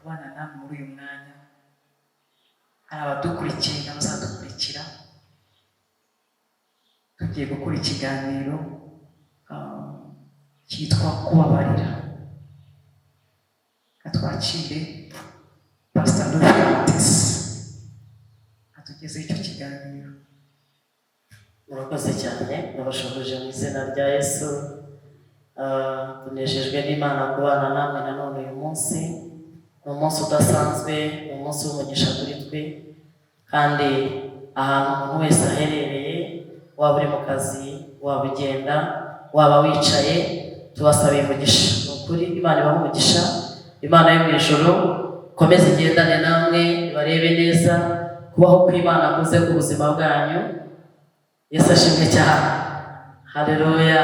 Kubana namwe muri uyu mwanya. Hari abadukurikiye n'abazadukurikira. Tugiye gukora ikiganiro cyitwa kubabarira. Reka twakire Pastor Ruth Mutesi atugezeho icyo kiganiro. Murakoze cyane, ndabashuhuje mu izina rya Yesu. Tunejejwe n'Imana kubana namwe nanone uyu munsi. Ni umunsi udasanzwe, ni umunsi w'umugisha kuri twe, kandi ahantu umuntu wese aherereye, waba uri mu kazi, waba ugenda, waba wicaye, tubasabiye umugisha. Ni ukuri Imana ibahe umugisha. Imana yo mu ijuru ikomeze igendane namwe, ibarebe neza, kubaho kw'Imana kuze ku buzima bwanyu. Yesu ashimwe cyane, haleluya.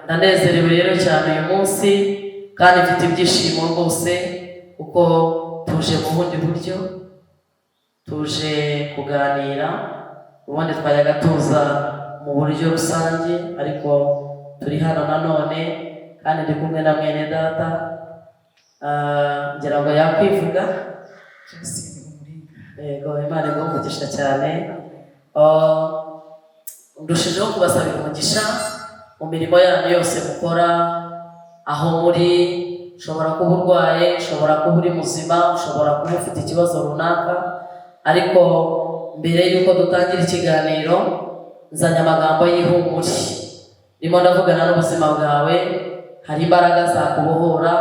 Ndanezerewe rero cyane uyu munsi kandi mfite ibyishimo rwose, kuko tuje mu bundi buryo, tuje kuganira. Ubundi twajyaga tuza mu buryo rusange, ariko turi hano nanone kandi ndi kumwe na mwene data. Ngira ngo yakwivuga. Justin Umuringa. Yego, Imana iguhe umugisha cyane. Ndushijeho kubasabira umugisha mu mirimo yanyu yose mukora, aho muri. Ushobora kuba urwaye, ushobora kuba uri muzima, ushobora kuba ufite ikibazo runaka, ariko mbere y'uko dutangira ikiganiro nzanye amagambo y'ihumure. Ndimo ndavugana n'ubuzima bwawe. Hari imbaraga zakubohora,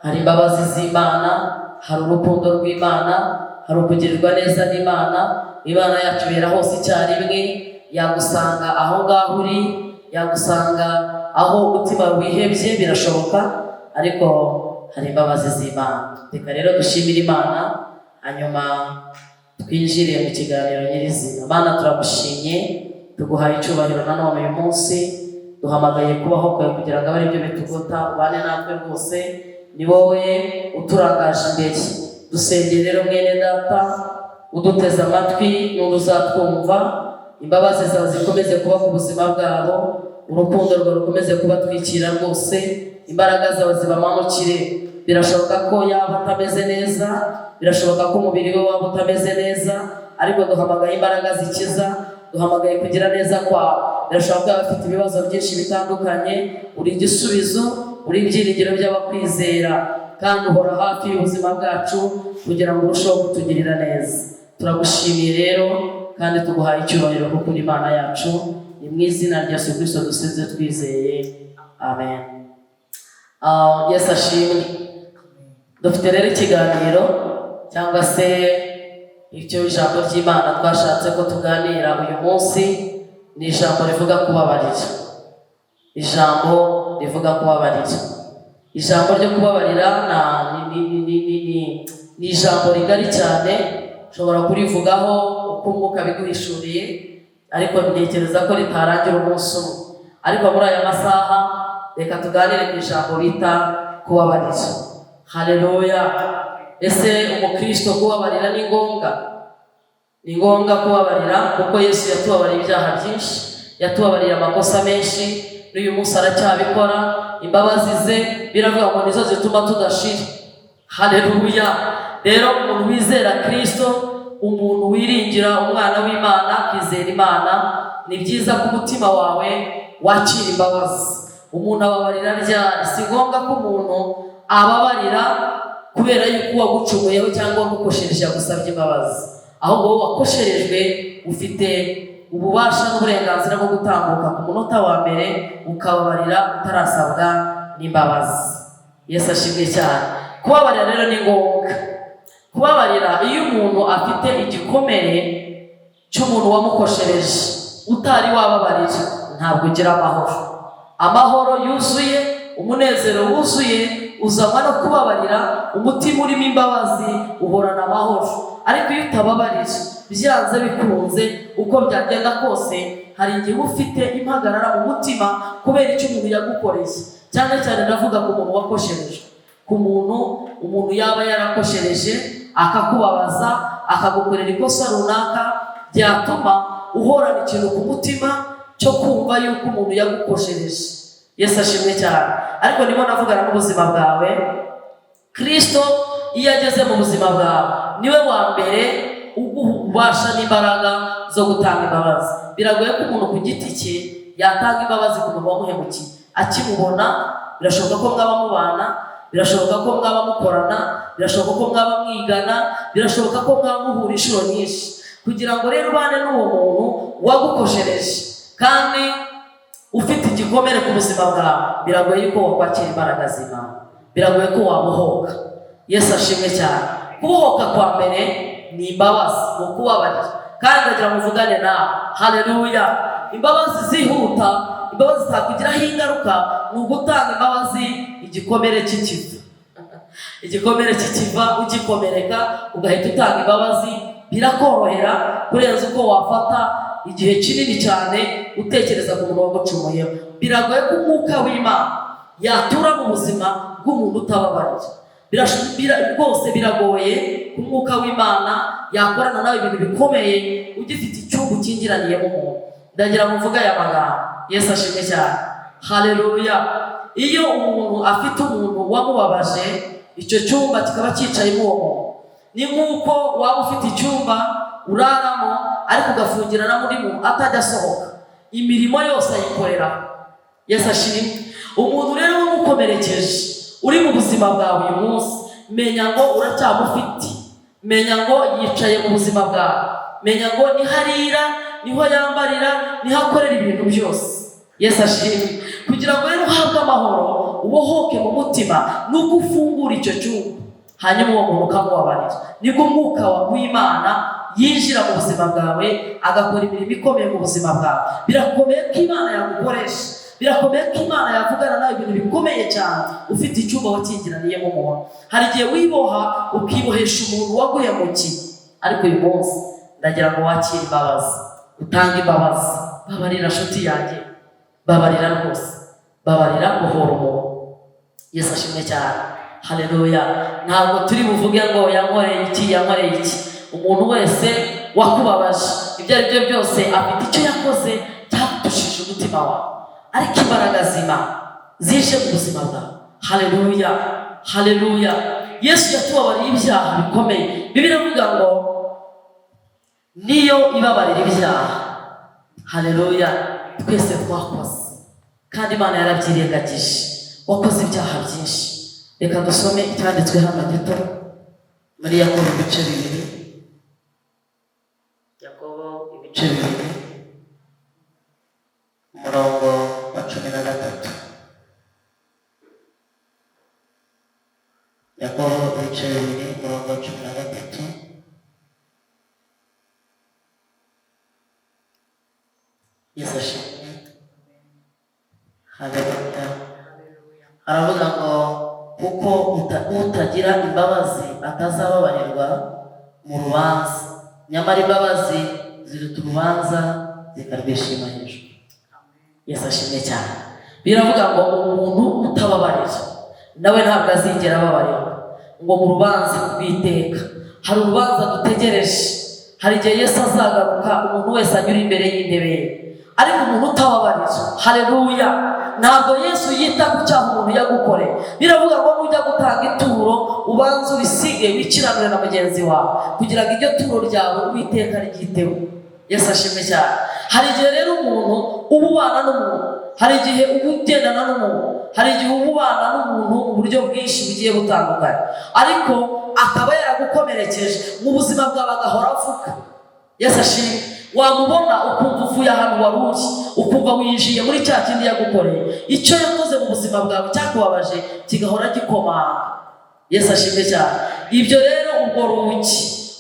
hari imbabazi z'Imana, hari urukundo rw'Imana, hari ukugirirwa neza n'Imana. Imana yacu ibera hose icyarimwe. Yagusanga aho ngaho uri, yagusanga aho umutima wihebye, birashoboka, ariko hari imbabazi z'Imana. Reka rero dushimire Imana, hanyuma twinjire mu kiganiro nyirizina. Mana, turagushimye, tuguhaye icyubahiro nanone uyu munsi. Duhamagaye kubaho kwawe kugira ngo abe aribyo bitugota, ubane natwe rwose, ni wowe uturangaje imbere. Dusengere rero mwene data uduteze amatwi n'undi uzatwumva, imbabazi zawe zikomeze kuba ku buzima bwabo, urukundo rwawe rukomeze kubatwikira rwose, imbaraga zawe zibamanukire. Birashoboka ko yaba atameze neza, birashoboka ko umubiri we waba utameze neza, ariko duhamagaye imbaraga zikiza, duhamagaye kugira neza kwawe. Birashoboka ko yaba afite ibibazo byinshi bitandukanye. Uri igisubizo, uri ibyiringiro by'abakwizera, kandi uhora hafi y'ubuzima bwacu kugira ngo urusheho kutugirira neza. Turagushimiye rero kandi tuguhaye icyubahiro kuko uri Imana yacu. Ni mu izina rya Yesu Kristo dusenze twizeye, amen. Yesu ashimwe. Dufite rero ikiganiro cyangwa se icyo ijambo ry'Imana twashatse ko tuganira uyu munsi ni ijambo rivuga kubabarira. Ijambo rivuga kubabarira. Ijambo ryo kubabarira ni ijambo rigari cyane, ushobora kurivugaho uko umwuka biguhishuriye, ariko ntekereza ko ritarangira umunsi umwe. Ariko muri aya masaha reka tuganire ku ijambo bita kubabarira. Haleluya. Ese umukristo kubabarira ni ngombwa? Ni ngombwa kubabarira, kuko Yesu yatubabariye ibyaha byinshi, yatubabariye amakosa menshi, n'uyu munsi aracyabikora. Imbabazi ze biravuga ngo nizo zituma tudashira. Haleluya. Rero umuntu wizera Kristo, umuntu wiringira umwana w'Imana, akizera Imana, ni byiza ko umutima wawe wakira imbabazi. Umuntu ababarira ryari? Si ngombwa ko umuntu ababarira kubera yuko uwagucumuyeho cyangwa uwagukoshereje yagusabye imbabazi, ahubwo wowe wakosherejwe ufite ububasha n'uburenganzira bwo gutambuka ku munota wa mbere ukababarira utarasabwa n'imbabazi. Yesu ashimwe cyane. Kubabarira rero ni ngombwa. Kubabarira, iyo umuntu afite igikomere cy'umuntu wamukoshereje utari wababarira, ntabwo ugira amahoro. Amahoro yuzuye, umunezero wuzuye uzanwa no kubabarira. Umutima urimo imbabazi uhorana amahoro, ariko iyo utababarira, byanze bikunze, uko byagenda kose, hari igihe uba ufite impagarara mu mutima kubera icyo umuntu yagukoreye. Cyane cyane ndavuga ku muntu wakoshereje, ku muntu umuntu yaba yarakoshereje akakubabaza, akagukorera ikosa runaka byatuma uhorana ikintu ku mutima cyo kumva yuko umuntu yagukoshereje. Yesu ashimwe cyane. Ariko ndimo navugana n'ubuzima bwawe. Kristo Iyo ageze mu buzima bwawe, niwe wa mbere uguha ububasha n'imbaraga zo gutanga imbabazi. Biragoye ko umuntu ku giti cye yatanga imbabazi ku muntu wamuhemukiye akimubona. Birashoboka ko mwaba mubana, birashoboka ko mwaba mukorana, birashoboka ko mwaba mwigana, birashoboka ko mwaba muhura inshuro nyinshi. Kugira ngo rero ubane n'uwo muntu wagukoshereje kandi ufite igikomere ku buzima bwawe, biragoye yuko wakwakira imbaraga z'Imana, biragoye ko wabohoka. Yesu ashimwe cyane. Kubohoka kwa mbere ni imbabazi, ni ukubabarira. Kandi ndagira ngo mvugane nawe, haleluya. Imbabazi zihuta, imbabazi zitakugiraho ingaruka, ni ugutanga imbabazi igikomere kikiva. Igikomere kikiva, ugikomereka ugahita utanga imbabazi, birakorohera kurenza uko wafata igihe kinini cyane utekereza ku muntu wagucumuyeho. Biragoye ko umwuka w'Imana yatura mu buzima bw'umuntu utababarira. Rwose biragoye ko umwuka w'Imana yakorana nawe ibintu bikomeye ugifite icyumba ukingiraniyemo umuntu. Ndagira ngo mvuge aya magambo. Yesu ashimwe cyane, haleluya. Iyo umuntu afite umuntu wamubabaje, icyo cyumba kikaba cyicayemo uwo muntu, ni nk'uko waba ufite icyumba uraramo ariko ugafungirana undi muntu atajya asohoka, imirimo yose ayikorera. Yesu ashimwe. Umuntu rero wamukomerekeje uri mu buzima bwawe uyu munsi, menya ngo uracyamufite, menya ngo yicaye mu buzima bwawe, menya ngo niho arira, niho yambarira, niho akorera ibintu byose. Yesu ashimwe. Kugira ngo rero uhabwe amahoro, ubohoke mu mutima, ni uko ufungura icyo cyumba, hanyuma uwo muntu ukamubabarira. Nibwo umwuka w'Imana yinjira mu buzima bwawe, agakora imirimo ikomeye mu buzima bwawe. Birakomeye ko Imana yagukoresha, birakomeye ko Imana yavugana nawe ibintu bikomeye cyane ufite icyumba wakingiraniyemo umuntu. Hari igihe wiboha, ukibohesha umuntu waguhemukiye, ariko uyu munsi ndagira ngo wakire imbabazi, utange imbabazi. Babarira nshuti yanjye, babarira rwose, babarira, bohora umuntu. Yesu ashimwe cyane, haleluya. Ntabwo turi buvuge ngo yankoreye iki, yankoreye iki. Umuntu wese wakubabaje, ibyo ari byo byose, afite icyo yakoze cyagutushije umutima wawe, ariko imbaraga z'Imana zije mu buzima bwawe. Haleluya, haleluya. Yesu yatubabariye ibyaha bikomeye. Bibiliya iravuga ngo niyo ibabarira ibyaha, haleluya, twese twakoze, kandi Imana yarabyirengagije. Wakoze ibyaha byinshi. Reka dusome icyanditswe hano gito muri Yakobo ibice 2. Yakobo ibice 2, umurongo wa 13. Yakobo ibice 2, umurongo wa 13. Yesu ashimwe, haleluya. Aravuga ngo kuko utagira imbabazi atazababarirwa mu rubanza, nyamara imbabazi ziruta urubanza zikarwishima hejuru. Yesu ashimwe cyane. Biravuga ngo umuntu utababarira nawe ntabwo azigera ababarirwa ngo mu rubanza rw'iteka. Hari urubanza dutegereje, hari igihe Yesu azagaruka, umuntu wese anyura imbere y'intebe ye. Ariko umuntu utababarira, haleluya, ntabwo Yesu yita ku cyaha umuntu yagukoreye. Biravuga ngo nujya gutanga ituro, ubanze urisige, wikiranure na mugenzi wawe, kugira ngo iryo turo ryawe Uwiteka ryiteho. Yesu ashimwe cyane. Hari igihe rero umuntu uba ubana n'umuntu, hari igihe uba ugendana n'umuntu, hari igihe uba ubana n'umuntu mu buryo bwinshi bugiye butandukanye, ariko akaba yaragukomerekeje mu buzima bwawe, agahora avuga. Yesu ashimwe. Wamubona ukumva uvuye ahantu wari uri, ukumva winjiye muri cya kindi yagukoreye. Icyo yakoze mu buzima bwawe cyakubabaje kigahora gikomanga. Yesu ashimwe cyane. Ibyo rero,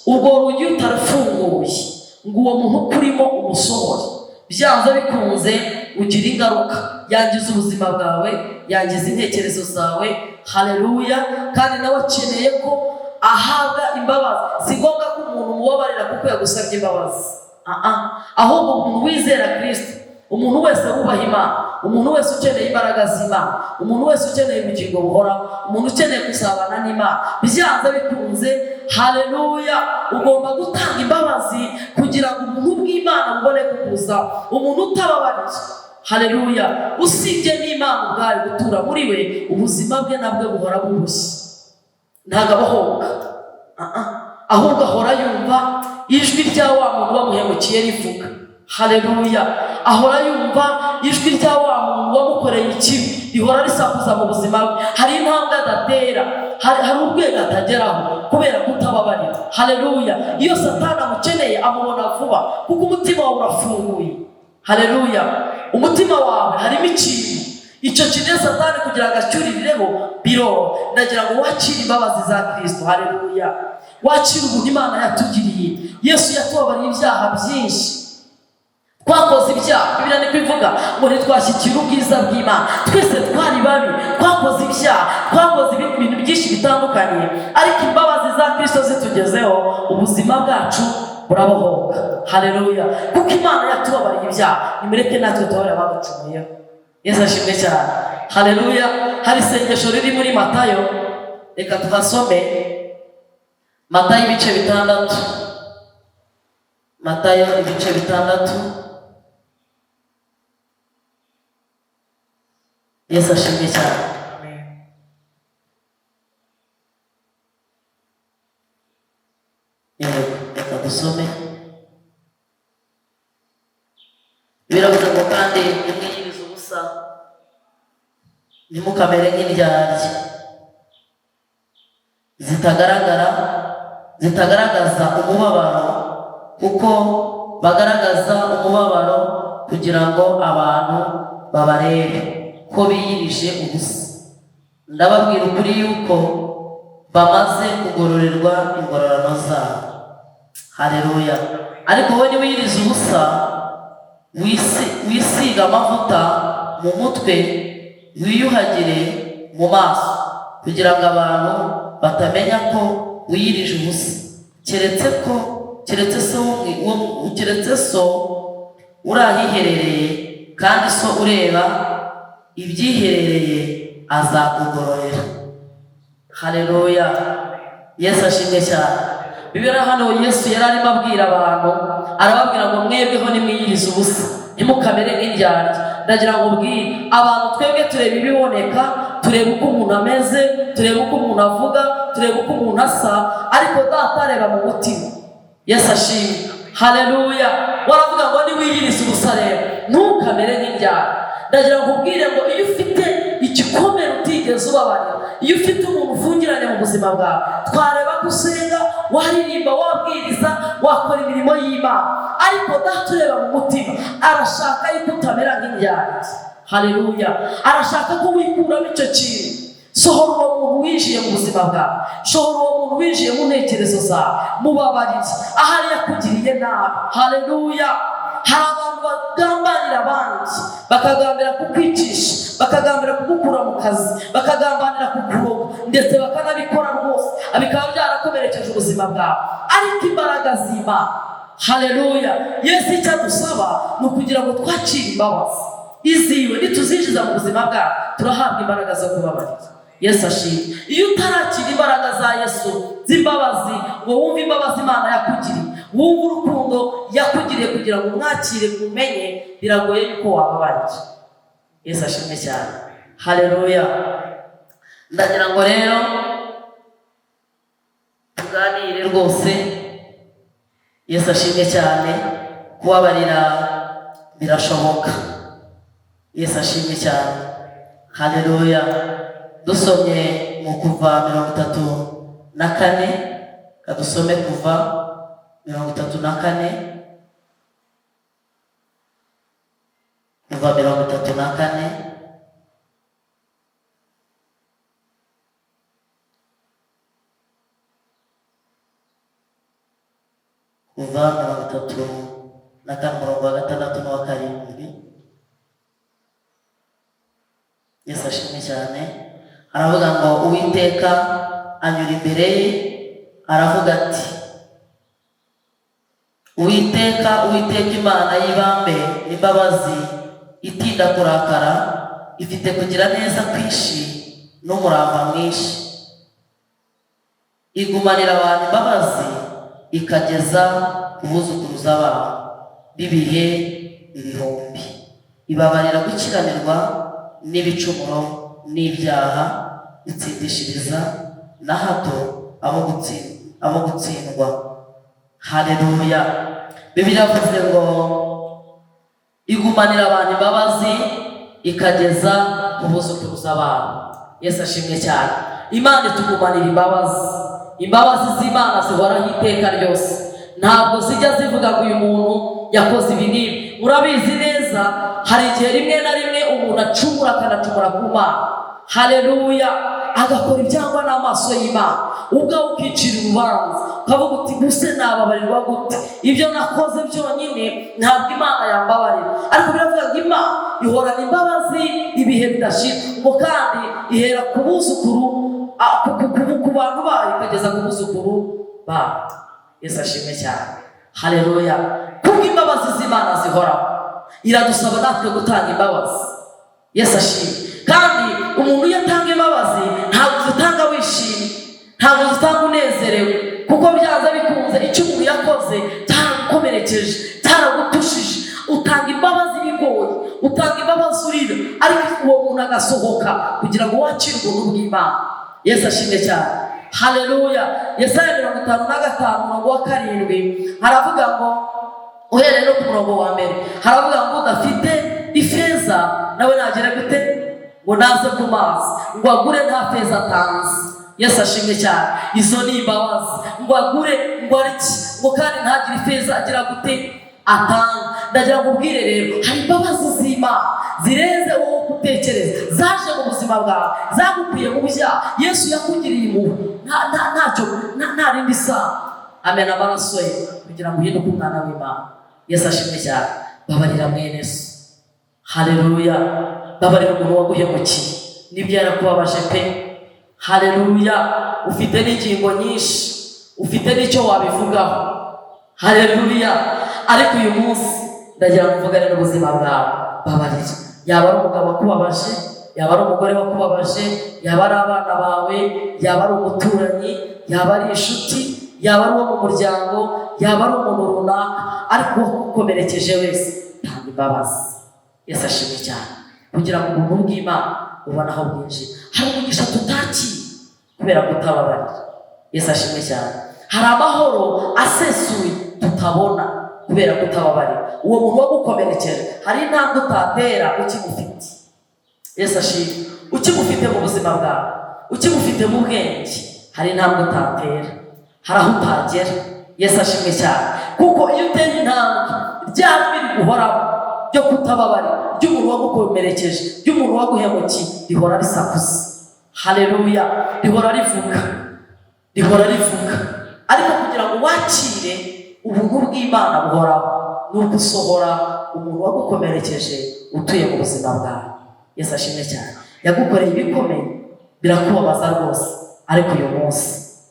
urwo rugi utarufunguye ngo uwo muntu ukurimo umusohore, byanze bikunze ugira ingaruka, yangiza ubuzima bwawe, yangiza intekerezo zawe. Haleluya. Kandi nawe akeneye ko ahabwa imbabazi. Si ngombwa ko umuntu umubabarira kuko yagusabye imbabazi. Ahubwo umuntu wizera Kirisito, umuntu wese wubaha Imana, umuntu wese ukeneye imbaraga z'Imana, umuntu wese ukeneye ubugingo buhoraho, umuntu ukeneye gusabana n'Imana, byanze bikunze, haleluya, ugomba gutanga imbabazi kugira ngo ubuntu bw'Imana bubone kukuza. Umuntu utababarira, haleluya, usibye n'Imana ubwayo gutura muri we, ubuzima bwe nabwo buhora burushye, ntabwo abohoka. Ahubwo ahora yumva ijwi rya wa muntu wamuhemukiye rivuga. Haleluya! Ahora yumva ijwi rya wa muntu wamukoreye ikibi rihora risakuza mu buzima bwe. Hari intambwe adatera, hari urwego atageraho kubera kutababarira. Haleluya! Iyo Satani amukeneye amubona vuba, kuko umutima wawe urafunguye. Haleluya! Umutima wawe harimo ikintu, icyo kintu Satani kugira ngo acyuririreho biroroha. Ndagira ngo wakire imbabazi za Kristo. Haleluya! Wakire ubuntu Imana yatugiriye. Yesu yatubabariye ibyaha byinshi. Twakoze ibyaha, Bibiliya niko ivuga ngo ntitwashyikira ubwiza bw'Imana. Twese twari babi, twakoze ibyaha, twakoze ibindi bintu byinshi bitandukanye, ariko imbabazi za Kristo zitugezeho ubuzima bwacu burabohoka. Haleluya! Kuko Imana yatubabariye ibyaha, nimureke natwe tubabarire abaducumuyeho. Yesu ashimwe cyane. Haleluya! Hari isengesho riri muri Matayo, reka tuhasome. Matayo ibice 6, Matayo ibice 6. Yesu ashimwe cyane. Yego, reka dusome. Biravuga ngo kandi nimwiyirize ubusa, ntimukamere nk'indyarya zitagaragaza umubabaro, kuko bagaragaza umubabaro kugira ngo abantu babarebe ko biyirije ubusa. Ndababwira ukuri yuko bamaze kugororerwa ingororano zabo. Haleluya! Ariko wowe niwiyiriza ubusa, wisiga amavuta mu mutwe, wiyuhagire mu maso, kugira ngo abantu batamenya ko wiyirije ubusa, keretse so keretse so uri ahiherereye, kandi so ureba ibyiherereye azakugororera. Haleluya! Yesu ashimwe cyane. Bibiliya hano Yesu yari arimo abwira abantu, arababwira ngo mwebweho nimwiyirize ubusa, ntimukamere nk'indyarya. Ndagira ngo mbwire abantu, twebwe tureba ibiboneka, tureba uko umuntu ameze, tureba uko umuntu avuga, tureba uko umuntu asa, ariko Data areba mu mutima. Yesu ashimwe. Haleluya! Waravuga ngo niwiyirize ubusa rero ntukamere nk'indyarya. Ndagira ngo ubwire ngo iyo ufite igikomere utigeze ubabarira, iyo ufite umuntu ufungiranye mu buzima bwawe, twareba ko usenga, waririmba, wabwiriza, wakora imirimo y'Imana, ariko Data ureba mu mutima arashaka yuko utamera nk'indyarya. Haleluya! Arashaka ko wikuramo icyo kintu. Sohora uwo muntu winjiye mu buzima bwawe, sohora uwo muntu winjiye mu ntekerezo zawe, mubabarire ahari yakugiriye nabi. Haleluya! Hari abantu bagambanira abandi, bakagambira kukwicisha, bakagambira kugukura mu kazi, bakagambanira kukuroga, ndetse bakanabikora rwose, bikaba byarakomerekeje ubuzima bwawe. Ariko imbaraga z'Imana, haleluya, Yesu icyo adusaba ni ukugira ngo twakire imbabazi iziwe, nituzinjiza mu buzima bwawe turahabwa imbaraga zo kubabarira. Yesu ashimwe. Iyo utarakira imbaraga za Yesu z'imbabazi, ngo wumve imbabazi Imana yakugiriye, wumve urukundo yakugiriye kugira ngo umwakire umenye, biragoye yuko wababarira. Yesu ashimwe cyane. Haleluya! Ndagira ngo rero tuganire rwose. Yesu ashimwe cyane. Kubabarira birashoboka. Yesu ashimwe cyane. Haleluya! Dusomye mu Kuva 34, kadusome Kuva 34, Kuva 34. Kuva 34 umurongo wa 6 n'uwa 7. Yesu ashimwe cyane. Aravuga ngo Uwiteka anyura imbere ye, aravuga ati Uwiteka, Uwiteka Imana y'ibambe n'imbabazi, itinda kurakara, ifite kugira neza kwinshi n'umurava mwinshi, igumanira abantu imbabazi ikageza ku buzukuruza babo b'ibihe ibihumbi, ibabarira gukiranirwa n'ibicumuro n'ibyaha, itsindishiriza na hato abo gutsindwa. Haleluya. Bibiliya yavuze ngo igumanira abantu imbabazi ikageza ku buzukuruza babo. Yesu ashimwe cyane. Imana itugumanira imbabazi. Imbabazi z'Imana zihoraho iteka ryose, ntabwo zijya zivuga ngo uyu muntu yakoze ibi n'ibi. Murabizi neza, hari igihe rimwe na rimwe umuntu acumura, akanacumura ku Mana. Haleluya. Agakora ibyangwa n'amaso y'Imana, ubwawe ukicira urubanza, ukavuga uti: "Guse nababarirwa gute? Ibyo nakoze byonyine ntabwo Imana yambabarira." Ariko biravuga ngo Imana ihorana imbabazi ibihe bidashira, ngo kandi ihera ku buzukuru, ku bantu bayo, ikageza ku buzukuru babo. Yesu ashimwe cyane. Haleluya. Kubw'imbabazi z'Imana zihoraho, iradusaba natwe gutanga imbabazi. Yesu ashimwe. Kandi umuntu iyo atanga imbabazi, ntabwo uzitanga wishimye, ntabwo uzitanga unezerewe, kuko byanze bikunze icyo umuntu yakoze cyaragukomerekeje, cyaragutushije. Utanga imbabazi bigoye, utanga imbabazi urira, ariko uwo muntu agasohoka kugira ngo wakire ubuntu bw'Imana. Yesu ashimwe cyane. Haleluya. Yesaya 55 umurongo wa 7 haravuga ngo, uhereye no ku murongo wa 1, haravuga ngo: "Udafite ifeza nawe nagere gute?" Ngo naze ku mazi, ngo agure nta feza atanze. Yesu ashimwe cyane. Izo ni imbabazi. Ngo agure, ngo arye, ngo kandi ntagire ifeza agira gute? Atanga. Ndagira ngo ubwire rero, hari imbabazi z'Imana zirenze wowe gutekereza, zaje mu buzima bwawe, zagukwiye mu byaha. Yesu yakugiriye impuhwe, ntacyo, nta rindi sano, amena amaraso ye kugira ngo uhinduke umwana w'Imana. Yesu ashimwe cyane. Babarira mwene so. Haleluya. Babarira umuntu waguhemukiye. Nibyo, yarakubabaje pe. Haleluya. Ufite n'ingingo nyinshi, ufite n'icyo wabivugaho. Haleluya. Ariko uyu munsi ndagira ngo mvugane n'ubuzima bwawe. Babarira. Yaba ari umugabo wakubabaje, yaba ari umugore wakubabaje, yaba ari abana bawe, yaba ari umuturanyi, yaba ari inshuti, yaba ari uwo mu muryango, yaba ari umuntu runaka, ariko uwagukomerekeje wese, tanga imbabazi. Yesu ashimwe cyane. Kugira ngo ubuntu bw'Imana ubone aho bwinjira. Hari umugisha tutakiye kubera kutababarira. Yesu ashimwe cyane. Hari amahoro asesuye tutabona kubera kutababarira uwo muntu wagukomerekeje. Hari intambwe utatera ukimufite. Yesu ashimwe. Ukimufite mu buzima bwawe, ukimufite mu bwenge, hari intambwe utatera, hari aho utagera. Yesu ashimwe cyane. Kuko iyo uteye intambwe, rya jwi riguhoraho ryo kutababarira, ry'umuntu wagukomerekeje, ry'umuntu waguhemukiye, rihora risakuza. Haleluya. Rihora rivuga, rihora rivuga. Ariko kugira ngo wakire ubuntu bw'Imana buhoraho, ni ugusohora umuntu wagukomerekeje utuye mu buzima bwawe. Yesu ashimwe cyane. Yagukoreye ibikomeye, birakubabaza rwose, ariko uyu munsi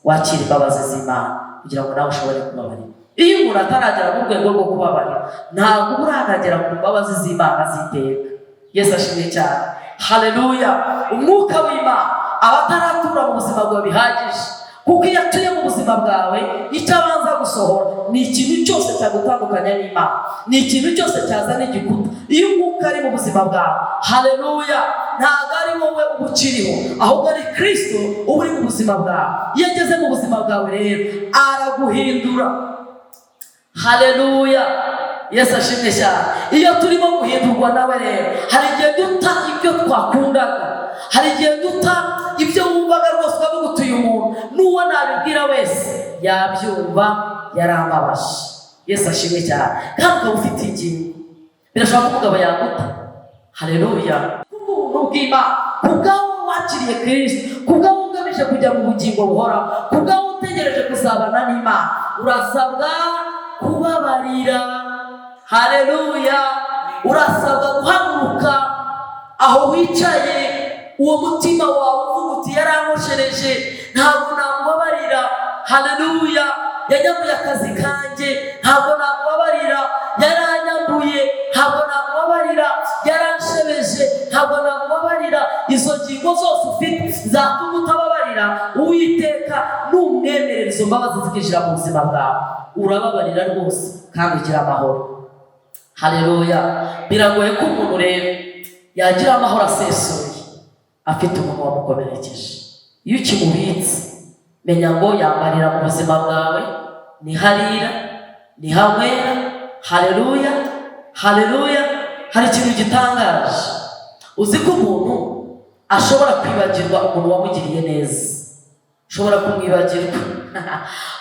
wakira imbabazi z'Imana kugira ngo nawe ushobore kubabarira. Iyo umuntu ataragera mu rwego rwo kubabarira, ntabwo uba uranagera ku mbabazi z'Imana z'iteka. Yesu ashimwe cyane. Haleluya. Umwuka w'Imana aba ataratura mu buzima bwawe bihagije, kuko iyo atuye mu buzima bwawe, icyo abanza gusohora ni ikintu cyose cyagutandukanya n'Imana, ni ikintu cyose cyazana igikuta. Iyo umwuka ari mu buzima bwawe, haleluya, ntabwo ari wowe uba ukiriho, ahubwo ari Kirisito uba uri mu buzima bwawe. Iyo ageze mu buzima bwawe rero, araguhindura. Haleluya. Yesu ashimwe cyane. Iyo turimo guhindurwa nawe rero, hari igihe duta ibyo twakundaga, hari igihe duta ibyo wumvaga rwose, ukavuga uti: "Uyu muntu n'uwo nabibwira wese yabyumva, yarambabaje." Yesu ashimwe cyane. Kandi ukaba ufite ingingo, birashoboka ko umugabo yaguta. Haleluya. Kubw'ubuntu bw'Imana, kubwawe wakiriye Kirisito, kubwawe ugamije kujya mu bugingo buhoraho, kubwawe utegereje kuzabana n'Imana, urasabwa kubabarira. Haleluya. Urasabwa guhaguruka aho wicaye, uwo mutima wawe uvuga uti: "Yarankoshereje, ntabwo namubabarira." Haleluya. "Yanyambuye akazi kanjye, ntabwo namubabarira. Yaranyambuye, ntabwo namubabarira. Yaranshebeje, ntabwo namubabarira." Izo ngingo zose ufite zatuma utababarira, Uwiteka numwemerera izo mbabazi zikinjira mu buzima bwawe, urababarira rwose kandi ugira amahoro. Haleluya. Biragoye ko umuntu rero yagira amahoro asesuye afite umuntu wamukomerekeje. Iyo ukimubitse Menya ngo yambarira mu buzima bwawe, niharira, nihanywera. Haleluya, haleluya. Hari ikintu gitangaje. Uzi ko umuntu ashobora kwibagirwa umuntu wamugiriye neza? Ushobora kumwibagirwa.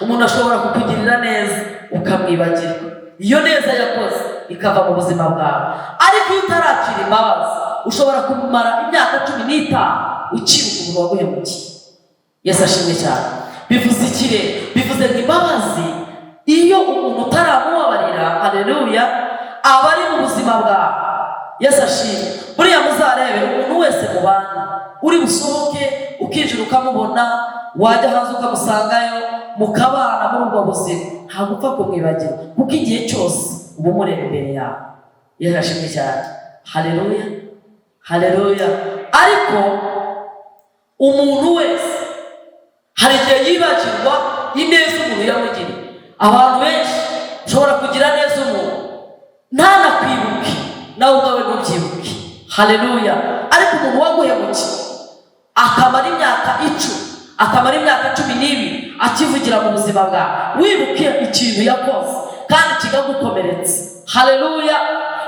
Umuntu ashobora kukugirira neza ukamwibagirwa, iyo neza yakoze ikava mu buzima bwawe. Ariko iyo utarakira imbabazi, ushobora kumara imyaka 15 ukibuka umuntu waguhemukiye. Yesu ashimwe cyane. Bivuze iki rero? Bivuze ngo imbabazi, iyo umuntu utaramubabarira, haleluya, aba ari mu buzima bwawe. Yesu ashimwe. Buriya muzarebe umuntu wese mubana, uri busohoke ukinjira ukamubona, wajya hanze ukamusangayo, mukabana muri ubwo buzima, ntabwo upfa kumwibagirwa, kuko igihe cyose uba umureba imbere yawe. Yesu ashimwe cyane. Haleluya, haleluya. Ariko umuntu wese hari igihe yibagirwa ineza umuntu yamugiriye. Abantu benshi, ushobora kugira neza umuntu ntanakwibuke, nawe ubwawe ntubyibuke. Haleluya. Ariko umuntu waguhemukiye akamara imyaka 10, akamara imyaka 12 akivugira mu buzima bwawe, wibuke ikintu yakoze kandi kikagukomeretsa. Haleluya.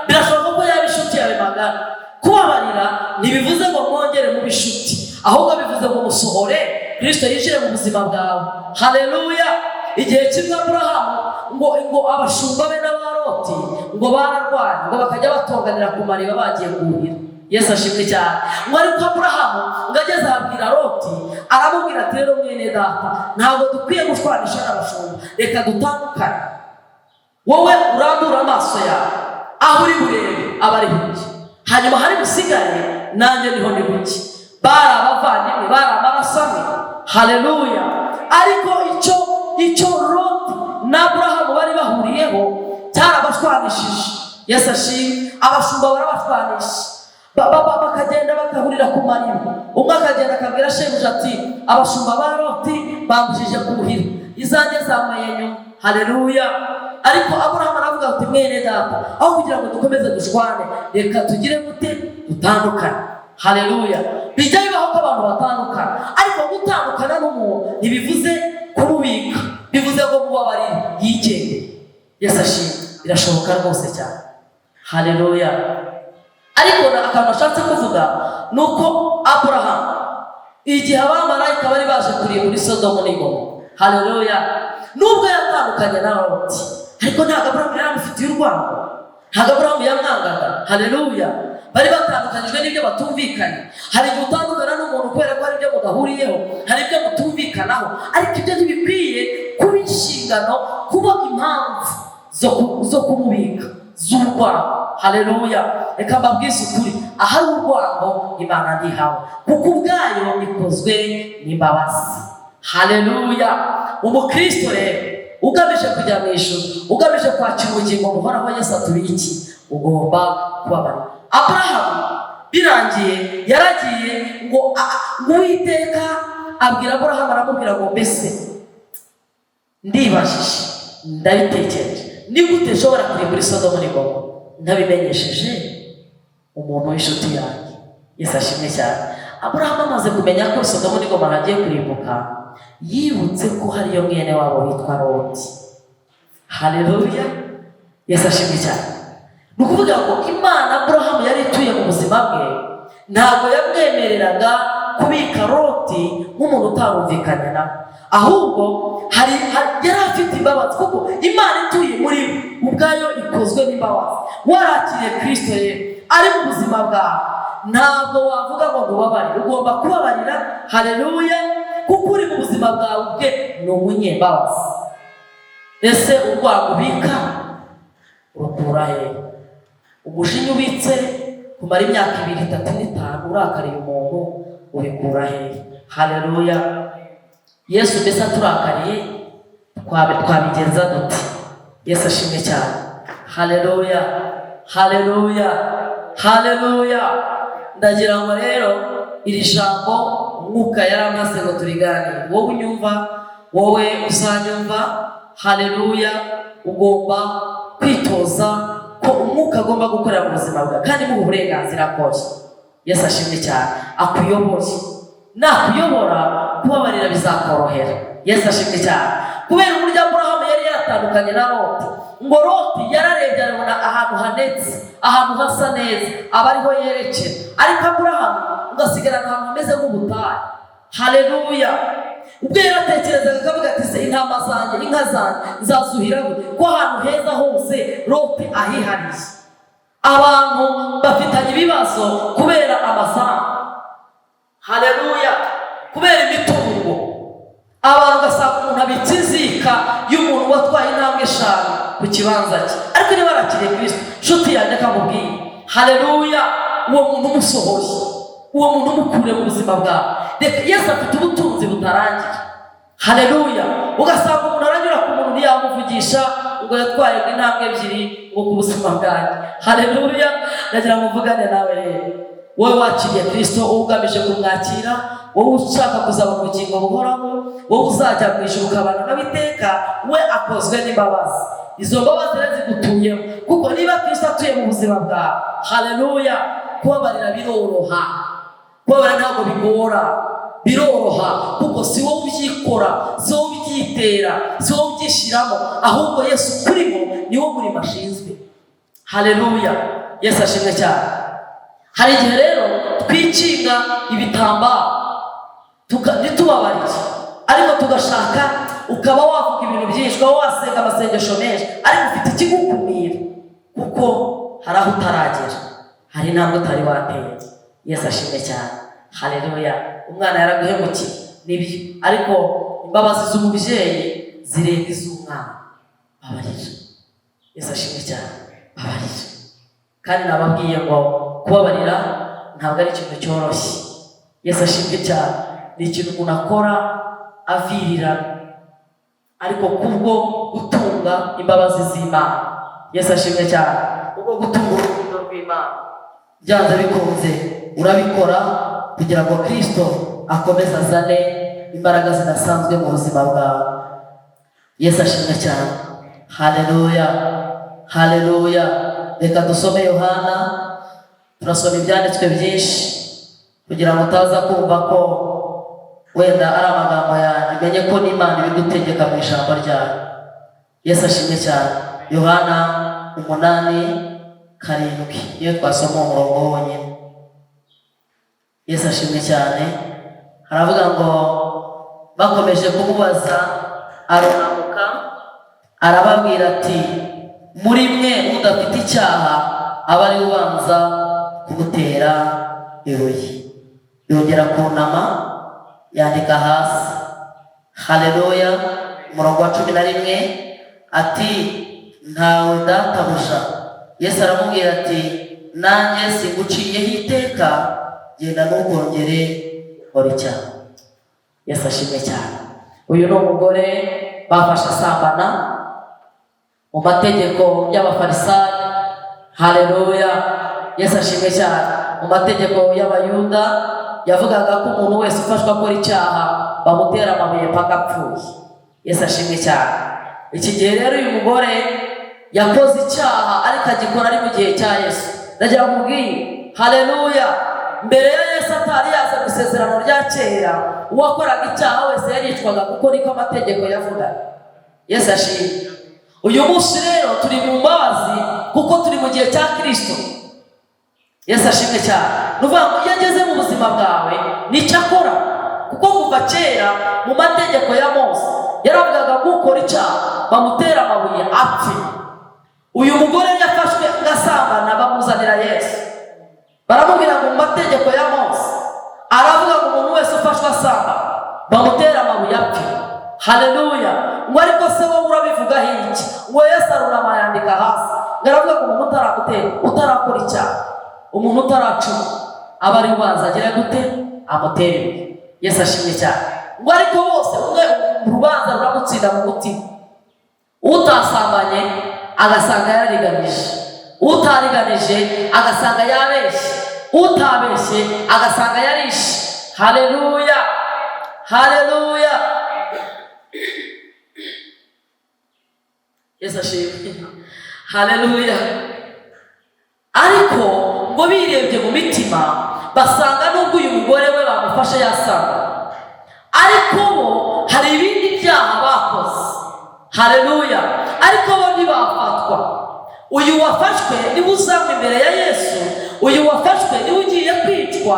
Birashoboka ko yaba inshuti yawe magara. Kubabarira ntibivuze ngo mwongere mube inshuti, ahubwo bivuze ngo musohore Kristo yinjire mu buzima bwawe. Haleluya. Igihe kimwe Aburahamu ngo abashumba be n'abaroti ngo bararwanye, ngo bakajya batonganira ku mariba bagiye kuhira. Yesu ashimwe cyane. Ngo ariko Aburahamu ngo ageze ahabwira Loti, aramubwira ati: "Rero mwene data, ntabwo dukwiye gushwanisha n'abashumba, reka dutandukane. Wowe urambura amaso yawe aho uri burebe aba ari buke, hanyuma hari busigare nanjye niho ni buke." Bari abavandimwe, bari amaraso amwe. Haleluya. Ariko icyo Loti na Aburahamu bari bahuriyeho cyarabashwanishije. Yesu ashimwe. Abashumba barabashwanisha, bakagenda bagahurira ku mariba, umwe akagenda akabwira shebuja ati: "Abashumba ba Loti bambujije kuhira, izanjye zanyweye nyuma." Haleluya. Ariko Aburahamu aravuga ati: "Mwene data, aho kugira ngo dukomeze dushwane, reka tugire gute? Dutandukane." Haleluya. Bijya bibaho ko abantu batandukana, ariko gutandukana n'umuntu ntibivuze kumubika, bivuze ngo mubabarire yigendere. Yesu ashimwe. Birashoboka rwose cyane. Haleluya. Ariko akantu ashatse kuvuga ni uko Aburahamu, igihe abamarayika bari baje kurimbura Sodomu n'Igomora, haleluya, nubwo yatandukanye na Loti, ariko ntabwo Aburahamu yari amufitiye urwango, ntabwo Aburahamu yamwangaga. Haleluya. Bari batandukanyijwe n'ibyo batumvikanye. Hari igihe utandukana n'umuntu kubera ko hari ibyo mudahuriyeho, hari ibyo mutumvikanaho, ariko ibyo ntibikwiye kuba inshingano, kuba impamvu zo kumubika z'urwango. Haleluya. Reka mbabwize ukuri, ahari urwango Imana ntihawe, kuko ubwayo ikozwe n'imbabazi. Haleluya. Umukristo rero ugamije kujya mu ijuru, ugamije kwakira ubugingo buhoraho Yesu atubikiye, ugomba kubabarira. Aburahamu birangiye yaragiye, ngo Uwiteka abwira Aburahamu, aramubwira ngo: "Mbese ndibajije, ndabitekereje, ni gute nshobora kurimbura Sodomu n'Igomora ntabimenyesheje umuntu w'inshuti yanjye?" Yesu ashimwe cyane. Aburahamu amaze kumenya ko Sodomu n'Igomora agiye kurimbuka, yibutse ko hariyo mwene wabo witwa Loti. Haleluya. Yesu ashimwe cyane. Ni ukuvuga ngo Imana Aburahamu yari ituye mu buzima bwe ntabwo yamwemereraga kubika Loti nk'umuntu utarumvikanye nawe, ahubwo yari afite imbabazi, kuko Imana ituye muri we ubwayo ikozwe n'imbabazi. Warakiriye Kirisito rero ari mu buzima bwawe, ntabwo wavuga ngo ntubabarire, ugomba kubabarira. Haleluya. Kuko uri mu buzima bwawe ubwe ni umunyembabazi. Ese urwango ubika urukura hehe? Umujinya ubitse kumara imyaka 2, 3 n'5 urakariye umuntu, ubikura hehe? Haleluya. Yesu mbese aturakariye twabigenza dute? Yesu ashimwe cyane. Haleluya, haleluya, haleluya. Ndagira ngo rero iri jambo Umwuka yari ngo turiganire. Wowe unyumva, wowe uzanyumva, haleluya, ugomba kwitoza ko Umwuka agomba gukorera mu buzima bwawe, kandi muha uburenganzira bwose. Yesu ashimwe cyane. Akuyoboye, nakuyobora, kubabarira bizakorohera. Yesu ashimwe cyane. Kubera uburyo Aburahamu yari yaratandukanye na Loti, ngo Loti yararebye arabona ahantu hanetse, ahantu hasa neza, aba ariho yerekera. Ariko Aburahamu ugasigarana ahantu hameze nk'ubutayu. Haleluya. Ubwo yaratekerezaga akavuga ati: "Se intama zanjye, inka zanjye nzazuhira gute, ko ahantu heza hose Loti ahihariye?" Abantu bafitanye ibibazo kubera amasambu. Haleluya. Kubera imitungo. Abantu ugasanga umuntu abitse inzika y'umuntu watwaye intambwe 5 ku kibanza cye. Ariko niba warakiriye Kirisito, nshuti yanjye, akamubwira, haleluya, uwo muntu umusohoye, uwo muntu umukure mu buzima bwawe. Reka, Yesu afite ubutunzi butarangira. Haleluya. Ugasanga umuntu aranyura ku muntu ntiyamuvugisha, ngo yatwaye intambwe 2 ngo ku buzima bwanjye. Haleluya. Ndagira ngo mvugane nawe rero, wowe wakiriye Kirisito, wowe ugamije kumwakira, wowe ushaka kuzaba mu bugingo buhoraho, wowe uzajya mu ijuru ukabana n'abiteka. We akozwe n'imbabazi. Izo mbabazi rero zigutuyemo, kuko niba Kirisito atuye mu buzima bwawe, haleluya, kubabarira biroroha. Kubabarira ntabwo bigora, biroroha, kuko si wowe ubyikora, si wowe ubyitera, si wowe ubyishyiramo, ahubwo Yesu kurimo niwo murimo ashinzwe. Haleluya. Yesu ashimwe cyane. Hari igihe rero twikinga ibitambaro ntitubabarire, ariko tugashaka, ukaba wavuga ibintu byinshi, ukaba wasenga amasengesho menshi, ariko ufite ikigukumira, kuko hari aho utaragera, hari intambwe utari watera. Yesu ashimwe cyane. Haleluya. Umwana yaraguhemukiye, nibyo, ariko imbabazi z'umubyeyi zirenga iz'umwana. Babarira. Yesu ashimwe cyane. Babarira. Kandi nababwiye ngo kubabarira ntabwo ari ikintu cyoroshye. Yesu ashimwe cyane. Ni ikintu umuntu akora avirirana, ariko kubwo gutunga imbabazi z'Imana. Yesu ashimwe cyane. Kubwo gutunga urukundo rw'Imana, byanze bikunze urabikora kugira ngo Kirisito akomeze azane imbaraga zidasanzwe mu buzima bwawe. Yesu ashimwe cyane. Haleluya, haleluya. Reka dusome Yohana. Turasoma ibyanditswe byinshi kugira ngo utaza kumva ko wenda ari amagambo yanjye, umenye ko n'Imana ibigutegeka mu ijambo ryayo. Yesu ashimwe cyane. Yohana 8:7 niyo twasoma umurongo wonyine. Yesu ashimwe cyane. Haravuga ngo bakomeje kumubaza, arunamuka arababwira ati: "Muri mwe udafite icyaha aba ari ubanza kumutera ibuye." Yongera kunama yandika hasi. Haleluya. Umurongo wa 11 ati: "Ntawe, databuja." Yesu aramubwira ati: "Nanjye singuciyeho iteka, genda, ntukongere gukora icyaha." Yesu ashimwe cyane. Uyu ni umugore bafashe asambana mu mategeko y'Abafarisayo. Haleluya. Yesu ashimwe cyane. Mu mategeko y'Abayuda yavugaga ko umuntu wese ufashwe akora icyaha bamutera amabuye paka apfuye. Yesu ashimwe cyane. Iki gihe rero uyu mugore yakoze icyaha, ariko agikora ari mu gihe cya Yesu. Ndagira ngo mubwire, haleluya, mbere ya Yesu atari yaza mu isezerano rya kera, uwakoraga icyaha wese yaricwaga, kuko niko amategeko yavugaga. Yesu ashimwe. Uyu munsi rero turi mu mbabazi, kuko turi mu gihe cya Kirisito. Yesu ashimwe cyane. Ni ukuvuga ngo iyo ageze mu buzima bwawe nicyo akora, kuko kuva kera mu mategeko ya Mose yaravugaga ngo ukora icyaha bamutera amabuye apfe. Uyu mugore yafashwe agasambana, bamuzanira Yesu, baramubwira ngo mu mategeko ya Mose aravuga ngo umuntu wese ufashwe asambana bamutera amabuye apfe. Haleluya. Ngo ariko se wowe urabivugaho iki? Ngo Yesu arunama yandika hasi. Ngo aravuga ngo umuntu utaramutera, utarakora icyaha, umuntu utaracuma, aba ari ubanza agira gute? Amutera ibuye. Yesu ashimwe cyane. Ngo ariko bose umwe urubanza ruramutsinda mu mutima. Utasambanye agasanga yarariganije, utariganije agasanga yabeshye, utabeshye agasanga yarishe. Haleluya, haleluya. Yesu ashimwe. Haleluya. Ariko ngo birebye mu mitima basanga nubwo uyu mugore we bamufashe yasanga, Ariko bo hari ibindi byaha bakoze. Haleluya! Ariko bo ntibafatwa. Uyu wafashwe niwe uzanywe imbere ya Yesu, uyu wafashwe niwe ugiye kwicwa,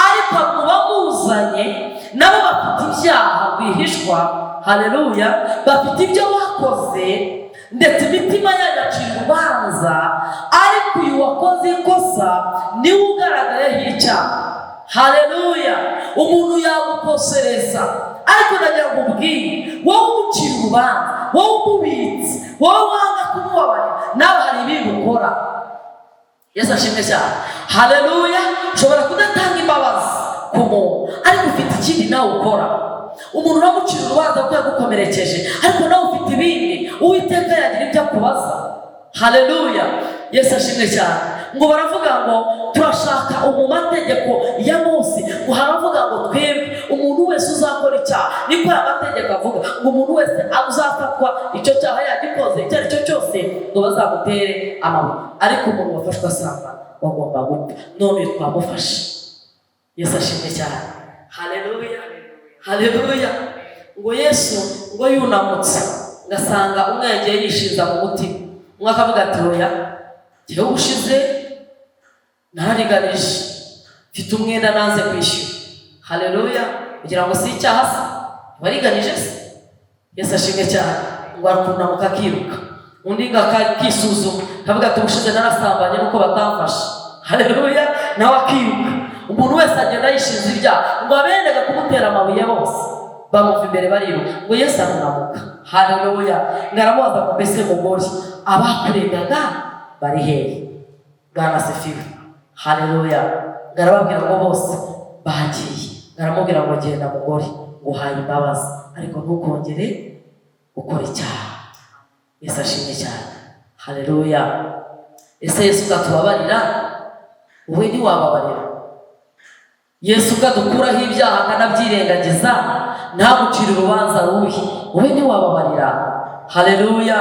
ariko mu bamuzanye nabo bafite ibyaha rwihishwa. Haleluya! Bafite ibyo bakoze, ndetse imitima yayo acira urubanza, ariko uyu wakoze ikosa niwe ugaragayeho icyaha. Haleluya! Umuntu yagukosereza, ariko nagira ngo ubwire wowe umucira urubanza, wowe umubitsi, wowe wanga kumubabarira, nawe hari ibindi ukora. Yesu ashimwe cyane. Haleluya! Ushobora kudatanga imbabazi ku muntu, ariko ufite ikindi nawe ukora. Umuntu uramucira urubanza kuko yagukomerekeje, ariko nawe ufite ibindi Uwiteka yagira ibyo akubaza. Haleluya! Yesu ashimwe cyane. Ngo baravuga ngo turashaka mu mategeko ya Mose, ngo haravuga ngo twebwe umuntu wese uzakora icyaha, niko aya mategeko avuga, ngo umuntu wese uzafatwa icyo cyaha yagikoze icyo ari cyo cyose, ngo bazamutere amabuye. Ariko umuntu wafashwe asambana bagomba gupfa. None uyu twamufashe. Yesu ashimwe cyane. Haleluya, haleluya! Ngo Yesu ngo yunamutse, ngasanga umwe yagiye yishinza mu mutima, umwe akavuga ati: "Oya, jyewe ubushize narariganije, mfite umwenda nanze kwishyura." Haleluya! Kugira ngo si icyaha se wariganije se? Yesu ashimwe cyane. Ngo arakunamuka akiruka. Undi ngo akisuzuma, akavuga ati: "Ubushize narasambanye nuko batamfashe." Haleluya! Nawe akiruka. Umuntu wese agenda yishinza ibyaha. Ngo abendaga kumutera amabuye bose bamuva imbere bariruka. Ngo Yesu arunamuka. Haleluya! Ngo aramubaza ngo: "Mbese mugore, abakuregaga bari hehe?" Bwana asifiwe. Haleluya! Ngo arababwira ngo bose bagiye. Ngo aramubwira ngo: "Genda mugore, nguhaye imbabazi, ariko ntukongere gukora icyaha." Yesu ashimwe cyane. Haleluya! Ese Yesu ukatubabarira, wowe ntiwababarira? Yesu ukadukuraho ibyaha akanabyirengagiza, ntagucire urubanza rubi, wowe ntiwababarira? Haleluya,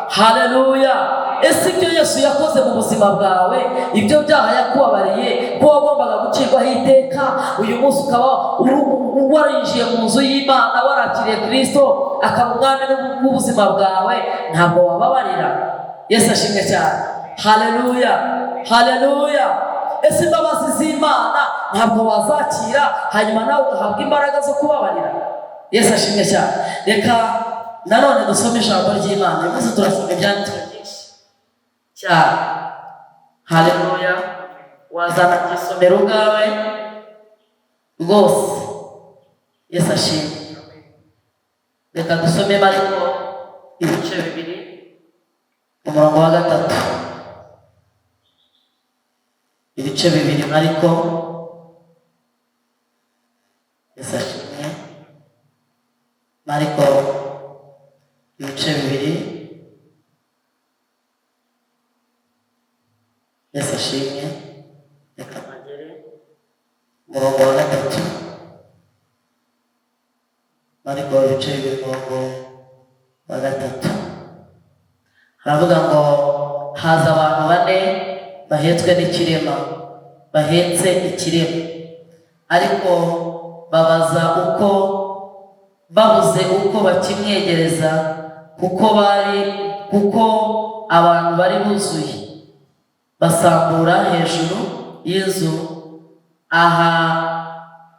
haleluya! Ese ibyo Yesu yakoze mu buzima bwawe, ibyo byaha yakubabariye, ko wagombaga gucirwaho iteka, uyu munsi ukaba warinjiye mu nzu y'Imana, warakiriye Kirisito akaba umwami w'ubuzima bwawe, ntabwo wababarira? Yesu ashimwe cyane. Haleluya, haleluya! Ese imbabazi z'Imana ntabwo wazakira, hanyuma nawe ugahabwa imbaraga zo kubabarira? Yesu ashimwe cyane. Reka nanone dusome ijambo ry'Imana. Uyu munsi turasoma ibyanditswe byinshi cyane. Haleluya! Wazana isomero ubwawe rwose. Yesu ashimwe. Reka dusome Mariko ibice 2, umurongo wa 3. Ibice 2, Mariko. Yesu ashimwe. Mariko ibice 2. Yesu ashimwe. Reka mpagere, umurongo wa 3. Mariko ibice 2, umurongo wa 3, haravuga ngo: "Haza abantu bane bahetswe n'ikirema, bahetse ikirema, ariko babaza uko babuze uko bakimwegereza, kuko abantu bari buzuye, basambura hejuru y'inzu aha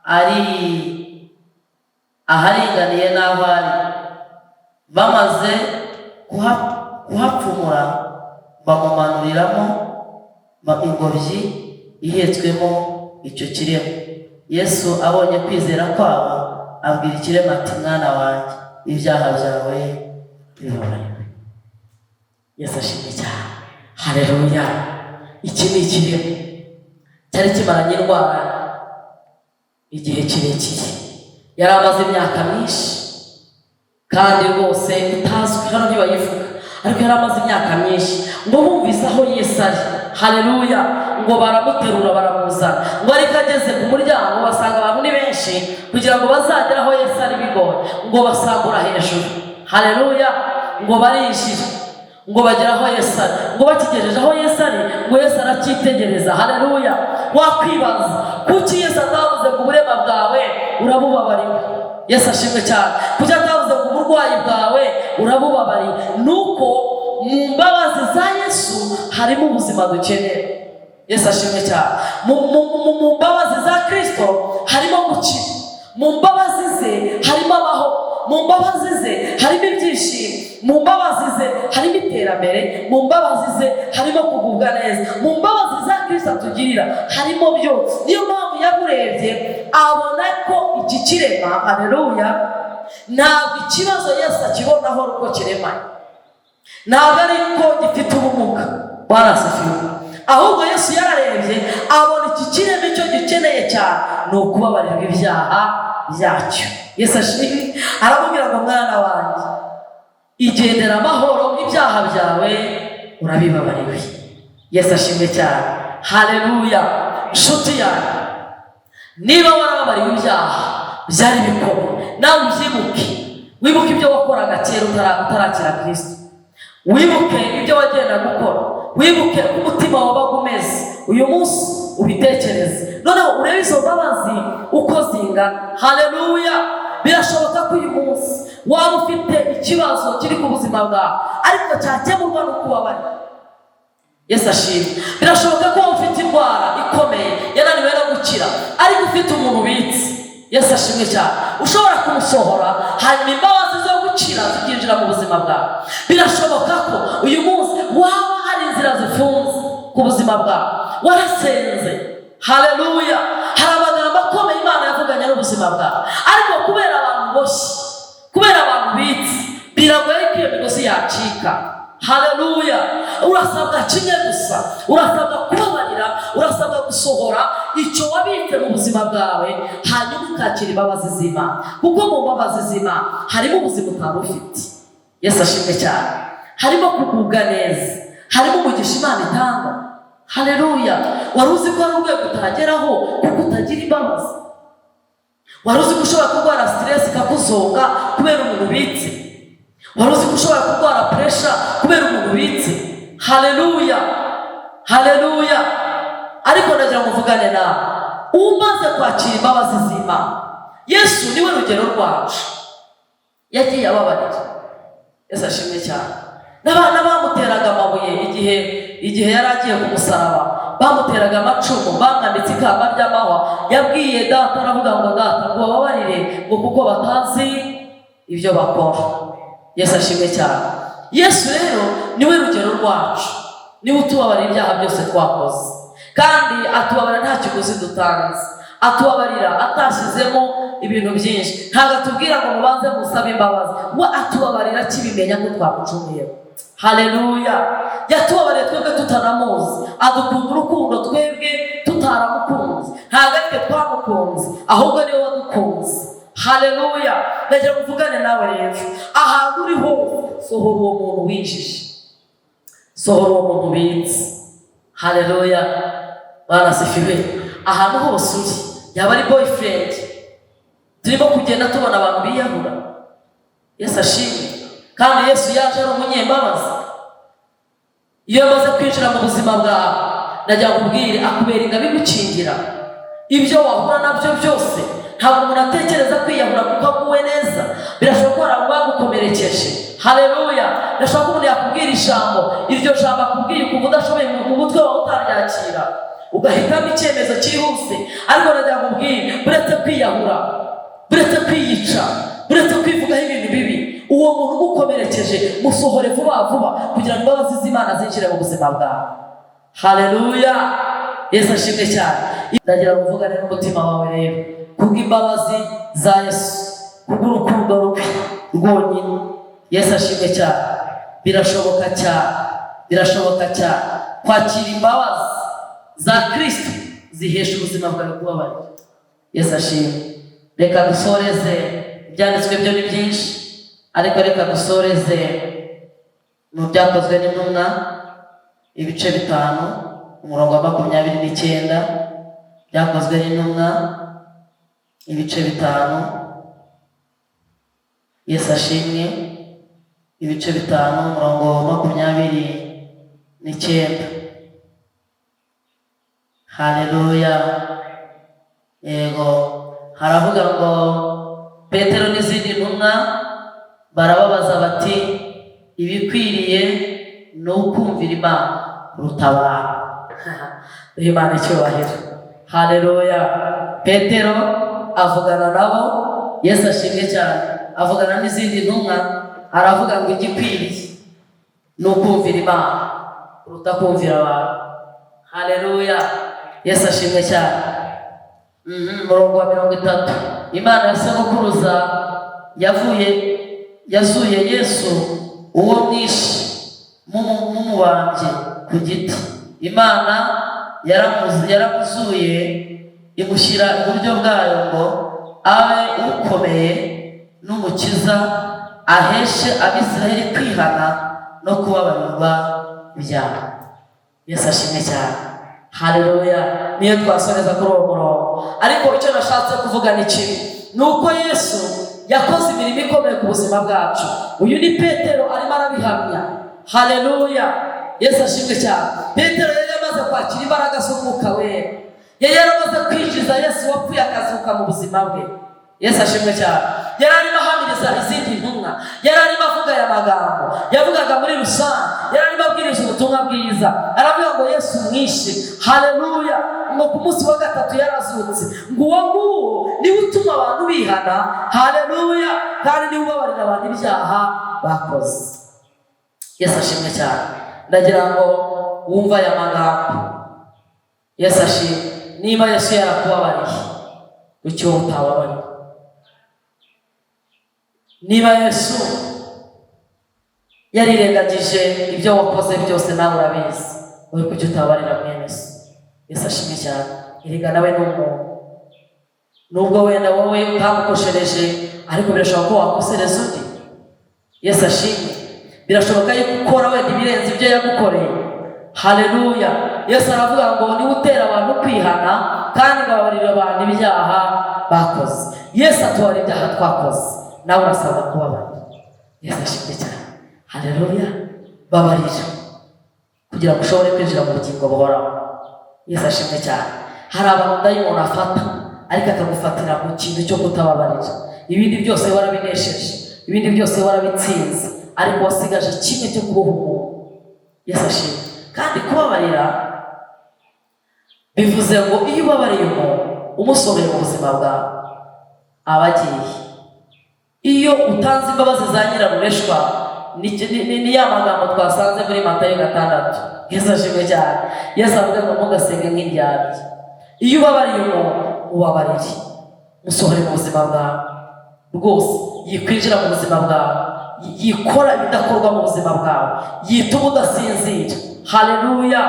ari aharinganiye n'aho ari. Bamaze kuhapfumura, bamumanuriramo ingobyi ihetswemo icyo kirema. Yesu abonye kwizera kwabo, abwira ikirema ati: 'Mwana wanjye, ibyaha byawe bibabariwe.'" Yesu ashimwe cyane. Haleluya! Iki ni ikirema cyari kimaranye indwara igihe kirekire, yari amaze imyaka myinshi kandi rwose itazwi, hano ntibayivuga, ariko yari amaze imyaka myinshi. Ngo bumvise aho Yesu ari, haleluya, ngo baramuterura baramuzana. Ngo ariko ageze ku muryango basanga abantu ni benshi, kugira ngo bazagere aho Yesu ari bigoye. Ngo basambura hejuru. Haleluya! Ngo barinjira, ngo bagere aho Yesu ari. Ngo bakigejeje aho Yesu ari, ngo Yesu aracyitegereza. Haleluya! Wakwibaza kuki Yesu atavuze ngo uburema bwawe urabubabariwe? Yesu ashimwe cyane. Kuki atavuze ngo uburwayi bwawe urabubabariwe? Nuko mu mbabazi za Yesu harimo ubuzima dukenera. Yesu ashimwe cyane. Mu mbabazi za Kirisito harimo gukira, mu mbabazi ze harimo amahoro, mu mbabazi ze harimo ibyishimo, mu mbabazi ze harimo iterambere, mu mbabazi ze harimo kugubwa neza. Mu mbabazi za Kirisito atugirira harimo byose. Niyo mpamvu yamurebye abona ko iki kirema, aleluya, ntabwo ikibazo Yesu akibonaho uko kiremanye, ntabwo ari ko gifite ubumuga, barasifiwe. Ahubwo Yesu yararebye abona iki kirema icyo gikeneye cyane ni ukubabarirwa ibyaha byacyo. Yesu ashimwe. Aramubwira ngo: "Mwana wanjye, igendera amahoro, ibyaha byawe urabibabariwe." Yesu ashimwe cyane. Haleluya. Nshuti yanjye, niba warababariwe ibyaha byari bikomeye, nawe ubyibuke. Wibuke ibyo wakoraga kera utarakira Kirisito, wibuke ibyo wagenda gukora, wibuke uko umutima wabaga umeze. Uyu munsi ubitekereze, noneho urebe izo mbabazi uko zingana. Haleluya. Birashoboka ko uyu munsi waba ufite ikibazo kiri ku buzima bwawe, ariko cyakemurwa no kubabarira. Yesu ashimwe. Birashoboka ko waba ufite indwara ikomeye yananiwe no gukira, ariko ufite umuntu ubitse. Yesu ashimwe cyane. Ushobora kumusohora, hanyuma imbabazi zo gukira zikinjira mu buzima bwawe. Birashoboka ko uyu munsi waba hari inzira zifunze ku buzima bwawe, warasenze, haleluya, hari amagambo akomeye Imana yavuganye n'ubuzima bwawe, ariko kubera abantu boshye, kubera abantu bitse, biragoye ko iyo migozi yacika. Haleluya. Urasabwa kimwe gusa: urasabwa kubabarira, urasabwa gusohora icyo wabitse mu buzima bwawe, hanyuma ukakira imbabazi z'Imana, kuko mu mbabazi z'Imana harimo ubuzima utari ufite. Yesu ashimwe cyane. Harimo kugubwa neza, harimo umugisha Imana itanga. Haleluya. Wari uzi ko hari urwego utageraho kuko utagira imbabazi? Wari uzi ko ushobora kurwara stress ikakuzonga kubera umuntu ubitse? Wari uzi ko ushobora kurwara pressure kubera umuntu ubitse? Haleluya, haleluya. Ariko ndagira ngo mvugane nawe umaze kwakira imbabazi z'Imana. Yesu niwe rugero rwacu, yagiye ababarira. Yesu ashimwe cyane. N'abana bamuteraga amabuye igihe yari agiye ku musaraba, bamuteraga amacumu, bamwambitse ikamba ry'amahwa, yabwiye Data, aravuga ngo: "Data, ngo bababarire, ngo kuko batazi ibyo bakora." Yesu ashimwe cyane. Yesu rero niwe rugero rwacu, niwe utubabarira ibyaha byose twakoze, kandi atubabarira nta kiguzi dutanze, atubabarira atashyizemo ibintu byinshi. Ntabwo atubwira ngo mubanze musabe imbabazi, we atubabarira akibimenya ko twamucumuyeho. Haleluya. Yatubabariye twebwe tutanamuzi, adukunda urukundo twebwe tutaramukunze. Ntabwo ari twe twamukunze, ahubwo niwe wadukunze. Haleluya. Ndagira ngo uvugane nawe rero, ahantu uri hose, sohora uwo muntu winjije, sohora uwo muntu ubitse. Haleluya. Bwana asifiwe. Ahantu hose uri, yaba ari boyfriend, turimo kugenda tubona abantu biyahura. Yesu ashimwe. Kandi Yesu yaje ari umunyembabazi. Iyo amaze kwinjira mu buzima bwawe, ndagira ngo ubwire, akubera ingabo igukingira ibyo wahura nabyo byose. Ntabwo umuntu atekereza kwiyahura kuko aguwe neza. Birashoboka ko hari abantu bagukomerekeje. Haleluya. Birashoboka ko umuntu yakubwira ijambo, iryo jambo akubwiye ukumva udashoboye, mu mutwe wawe utaryakira, ugahitamo icyemezo cyihuse. Ariko ndagira ngo ubwire, uretse kwiyahura, uretse kwiyica, uretse kwivugaho ibintu bibi, uwo muntu ugukomerekeje musohore vuba vuba kugira ngo imbabazi z'Imana zinjire mu buzima bwawe. Haleluya. Yesu ashimwe cyane. Ndagira ngo uvugane n'umutima wawe rero, kubw'imbabazi za Yesu, kubw'urukundo rwe rwonyine. Yesu ashimwe cyane. Birashoboka cyane, birashoboka cyane kwakira imbabazi za Kirisito zihesha ubuzima bwawe kubabarira. Yesu ashimwe. Reka dusoreze ibyanditswe, byo ni byinshi, ariko reka dusoreze mu Byakozwe n'Intumwa ibice 5, umurongo wa 29. Byakozwe n'Intumwa ibice 5. Yesu ashimwe. Ibice 5, umurongo wa 29. Haleluya. Yego, haravuga ngo: Petero n'izindi ntumwa barababaza bati ibikwiriye ni ukumvira Imana kuruta abantu. Duhe Imana icyubahiro. Haleluya. Petero avugana nabo, Yesu ashimwe cyane, avugana n'izindi ntumwa, aravuga ngo igikwiriye ni ukumvira Imana kuruta kumvira abantu. Haleluya. Yesu ashimwe cyane. Umurongo wa 30, Imana ya sogokuruza yavuye yazuye Yesu uwo mwishe mumubambye ku giti. Imana yaramuzuye imushyira iburyo bwayo ngo abe ukomeye n'umukiza, aheshe Abisirayeli kwihana no kubabarirwa ibyaha. Yesu ashimwe cyane. Haleluya. Niyo twasoreza kuri uwo murongo, ariko icyo nashatse kuvuga ni kimwe, ni uko Yesu yakoze imirimo ikomeye ku buzima bwacu. Uyu ni Petero arimo arabihamya. Haleluya. Yesu ashimwe cyane. Petero yari yamaze kwakira imbaraga z'Umwuka Wera, yari yaramaze kwinjiza Yesu wapfuye akazuka mu buzima bwe. Yesu ashimwe cyane. Yari arimo ahamiriza izindi ntumwa, yari arimo avuga aya magambo yavugaga muri rusange, yari arimo abwiriza ubutumwa bwiza, aravuga ngo Yesu mwishe. Haleluya. Ngo ku munsi wa gatatu yarazutse, ngo uwo nguwo niwe utuma abantu bihana. Haleluya. Kandi niwe ubabarira abantu ibyaha bakoze. Yesu ashimwe cyane. Ndagira ngo wumve aya magambo. Yesu ashimwe. Niba Yesu yarakubabariye, kuki wowe utababarira? Niba Yesu yarirengagije ibyo wakoze byose, nawe urabizi, wowe kuki utabarira mwene se? Yesu ashimwe cyane. Erega nawe ni umuntu, nubwo wenda wowe utamukoshereje, ariko birashoboka ko wakosereza undi. Yesu ashimwe. Birashoboka yuko ukora wenda ibirenze ibyo yagukoreye. Haleluya. Yesu aravuga ngo niwe utera abantu kwihana kandi ngababarira abantu ibyaha bakoze. Yesu atubarira ibyaha twakoze, nawe urasabwa kubabarira. Yesu ashimwe cyane. Haleluya. Babarira kugira ngo ushobore kwinjira mu bugingo buhoraho. Yesu ashimwe cyane. Hari abantu dayimoni afata, ariko akagufatira mu kintu cyo kutababarira. Ibindi byose warabinesheje, ibindi byose warabitsinze, ariko wasigaje kimwe cyo kuboha umuntu. Yesu ashimwe. Kandi kubabarira bivuze ngo iyo ubabariye umuntu, umusohoye mu buzima bwawe, aba agiye. Iyo utanze imbabazi za nyirarureshwa, ni ya magambo twasanze muri Matayo 6. Yesu ashimwe cyane. Yesu avuga ngo ntugasenge nk'indyarya. Iyo ubabariye umuntu, ubabarire, musohore mu buzima bwawe rwose, yikwinjira mu buzima bwawe, yikora ibidakorwa mu buzima bwawe, yituma udasinzira. Haleluya.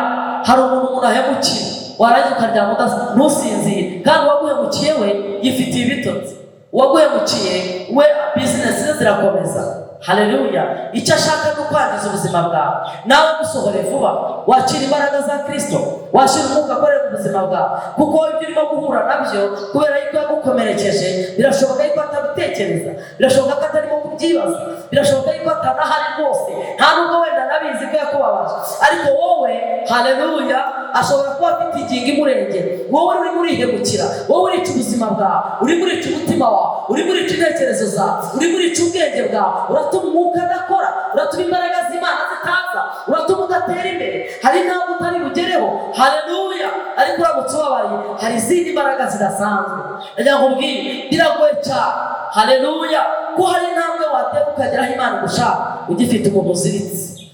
Hari umuntu ahemukira, warangiza ukaryama ntusinzire, kandi uwaguhemukiye we yifitiye ibitotsi, uwaguhemukiye we bizinesi ze zirakomeza. Haleluya. Icyo ashaka ni ukwangiza ubuzima bwawe. Nawe musohore vuba, wakira imbaraga za Kristo, washyira umwuka akorera mu buzima bwawe, kuko ibyo urimo guhura nabyo kubera yuko yagukomerekeje, birashoboka yuko atabitekereza, birashoboka ko atarimo kubyibaza, birashoboka yuko atanahari rwose, nta nubwo wenda anabizi ko yakubabaje. Ariko wowe, haleluya, ashobora kuba afite ingingo imurengera. Wowe urimo urihemukira, wowe urica ubuzima bwawe, urimo urica umutima wawe, urimo urica intekerezo zawe, urimo urica ubwenge bwawe, uratuma umwuka adakora, uratuma imbaraga z'Imana zitaza, uratuma udatera imbere, hari intambwe utari bugereho. Haleluya. Ariko uramutse ubabariye, hari izindi mbaraga zidasanzwe. Ndagira ngo ubwire, biragoye cyane, haleluya, ko hari intambwe watera ukageraho Imana igushaka ugifite umuntu uziritse.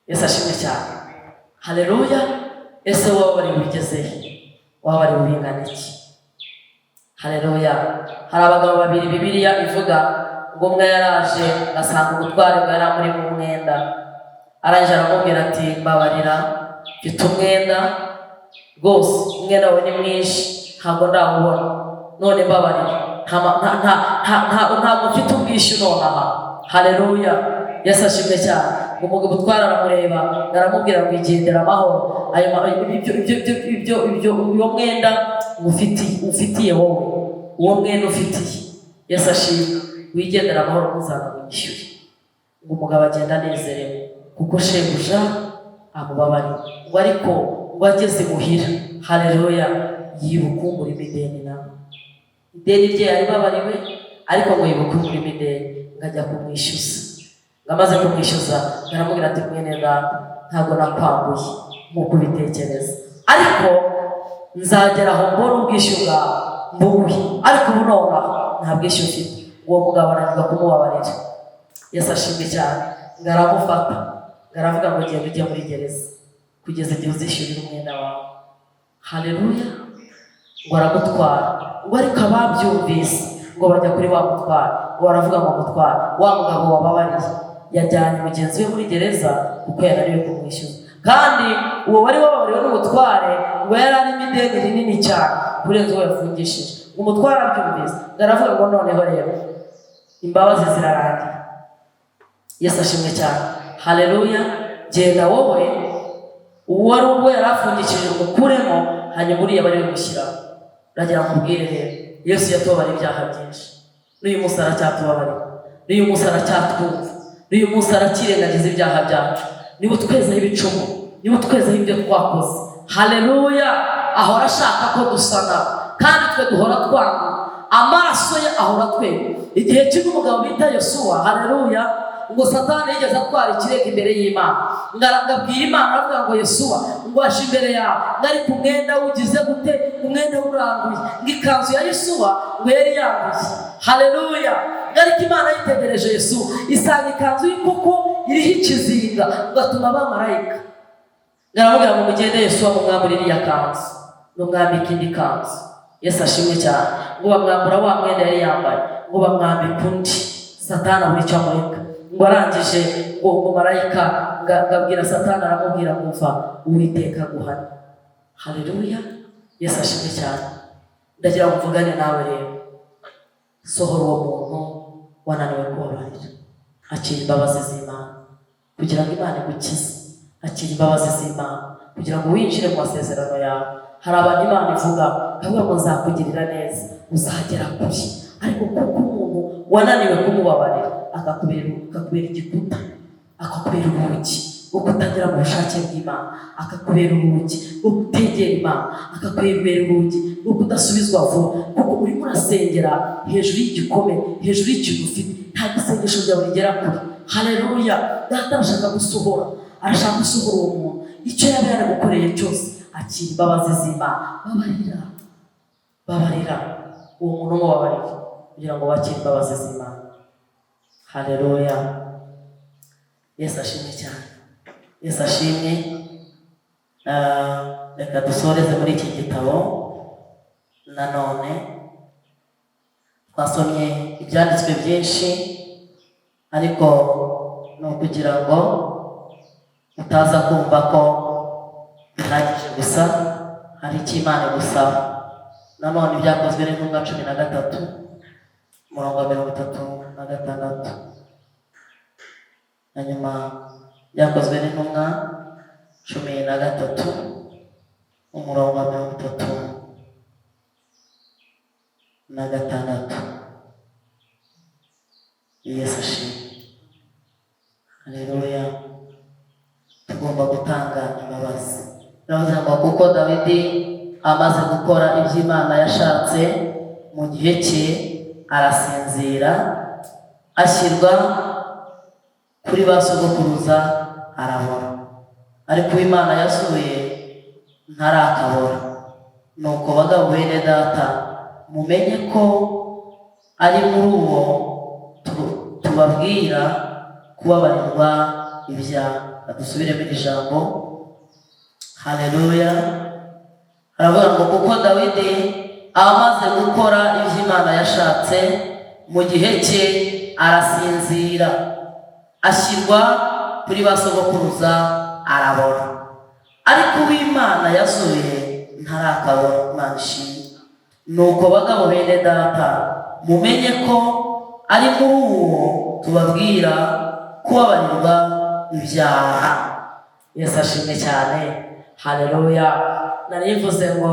Yesu ashimwe cyane. Haleluya. Ese wababariwe ubigezehe? Wababariwe ubingana iki? Haleluya. Hari abagabo babiri Bibiliya ivuga ngo umwe yaraje asanga umutware ngo yari amurimo umwenda, arangije aramubwira ati mbabarira, mfite umwenda rwose, umwenda wawe ni mwinshi, ntabwo ndawubona, none mbabarira, ntabwo mfite ubwishyu nonaha. Haleluya. Yesu ashimwe cyane. Ngo umugabo utwara aramureba, aramubwira ngo igendera amahoro, ayo ibyo uwo mwenda ufitiye wowe, uwo mwenda ufitiye. Yesu ashimwe. Wigendera amahoro, ntuzanawishyure. Ngo umugabo agenda anezerewe kuko shebuja amubabariye. Ngo ariko ngo ageze imuhira, haleluya, yibuka umurimo ideni nawe, ideni rye yaribabariwe, Ariko ngo yibuke umurimo ideni, ngo ajya kumwishyuza. Ngo amaze kumwishyuza, aramubwira ati: "Mwene data, ntabwo nakwambuye nk'uko ubitekereza, ariko nzagera aho mbona ubwishyu bwawe mbuguhe, ariko ubu nonaha nta bwishyu mfite." Uwo mugabo ananirwa kumubabarira. Yesu ashimwe cyane. Ngo aramufata, ngo aravuga ngo: "Genda ujye muri gereza kugeza igihe uzishyurira umwenda wawe." Haleluya. Ngo aramutwara, ngo ariko ababyumvise ngo bajya kuri wa mutware, ngo baravuga ngo: "Mutware, wa mugabo wababariye yajyanye mugenzi we muri gereza kuko yananiwe kumwishyuza." Kandi uwo wari wababariwe n'umutware ngo yari arimo ideni rinini cyane kurenza uwo yafungishije. Umutware abyumvise, ngo aravuga ngo: "Noneho rero imbabazi zirarangiye." Yesu ashimwe cyane. Haleluya. Genda wowe, uwo wari ubwo yari afungishije umukuremo, hanyuma uriya bari bumushyiraho. Uragira ngo nkubwire rero, Yesu yatubabariye ibyaha byinshi, n'uyu munsi aracyatubabarira, n'uyu munsi aracyatwumva, n'uyu munsi arakirengagiza ibyaha byacu. Niba utwezeho ibicumuro, niba utwezeho ibyo twakoze, haleluya, ahora ashaka ko dusa nawe, kandi twe duhora twanga. Amaraso ye ahora twera. Igihe kimwe umugabo bita Yosuwa, haleluya, ngo Satani yigeze atwara ikirego imbere y'Imana, ngo arabwira Imana, aravuga ngo: "Yosuwa ngo aje imbere yawe, ngo ariko umwenda wugize gute? Umwenda wuranduye." Ngo ikanzu ya Yosuwa ngo yari yanduye. Haleluya. Ngo ariko Imana yitegereje Yosuwa, isanga ikanzu y'ikoko iriho ikizinga, ngo atuma abamarayika, ngo aramubwira ngo: "Mugende Yosuwa mumwambure iriya kanzu, mumwambike indi kanzu." Yesu ashimwe cyane. Ngo bamwambura wa mwenda yari yambaye, ngo bamwambika undi. Satani abura icyo amureka. Ngo arangije, ngo marayika ngo abwira Satani, aramubwira ngo: "Mva, Uwiteka aguhane." Haleluya. Yesu ashimwe cyane. Ndagira ngo mvugane nawe rero: sohora uwo muntu wananiwe kubabarira, akira imbabazi z'Imana kugira ngo Imana igukize, akira imbabazi z'Imana kugira ngo winjire mu masezerano yawe. Hari abantu Imana ivuga, ikavuga ngo: "Nzakugirira neza, uzagera kure." Ariko kuko umuntu wananiwe kumubabarira, akakubera igikuta, akakubera urugi rwo kutagera mu bushake bw'Imana, akakubera urugi rwo kutegera Imana, akakubera urugi rwo kudasubizwa vuba, kuko urimo urasengera hejuru y'igikomere, hejuru y'ikintu ufite. Ntabwo isengesho ryawe rigera kure. Haleluya. Data arashaka gusohora, arashaka gusohora uwo muntu, icyo yaba yaragukoreye cyose. Akira imbabazi z'Imana, babarira, babarira uwo muntu, umubabarire kugira ngo wakire imbabazi z'Imana. Haleluya. Yesu ashimwe cyane. Yesu ashimwe. Reka dusoreze muri iki gitabo. Nanone twasomye ibyanditswe byinshi, ariko ni ukugira ngo utaza kumva ko bihagije gusa, hari icyo Imana igusaba. Nanone Ibyakozwe n'Intumwa 13, umurongo wa 36. Hanyuma Byakozwe n'Intumwa 13, umurongo wa 36. Yesu ashimwe. Haleluya. Tugomba gutanga imbabazi. Biravuze ngo: "Kuko Dawidi amaze gukora ibyo Imana yashatse mu gihe cye, arasinzira, ashyirwa kuri ba sogokuruza, arabora. Ariko uwo Imana yasuye ntarakabora. Nuko bagabo bene data, mumenye ko ari muri uwo tubabwira kubabarirwa ibyaha." Dusubiremo iri jambo. Haleluya. Aravuga ngo: "Kuko Dawidi amaze gukora ibyo Imana yashatse mu gihe cye, arasinzira, ashyirwa kuri ba sogokuruza, arabora. Ariko uw'Imana yasuye ntarakabora." Imana ishimwe. "Nuko bagabo bene data, mumenye ko ari muri uwo tubabwira kubabarirwa ibyaha." Yesu ashimwe cyane. Haleluya. Nari mvuze ngo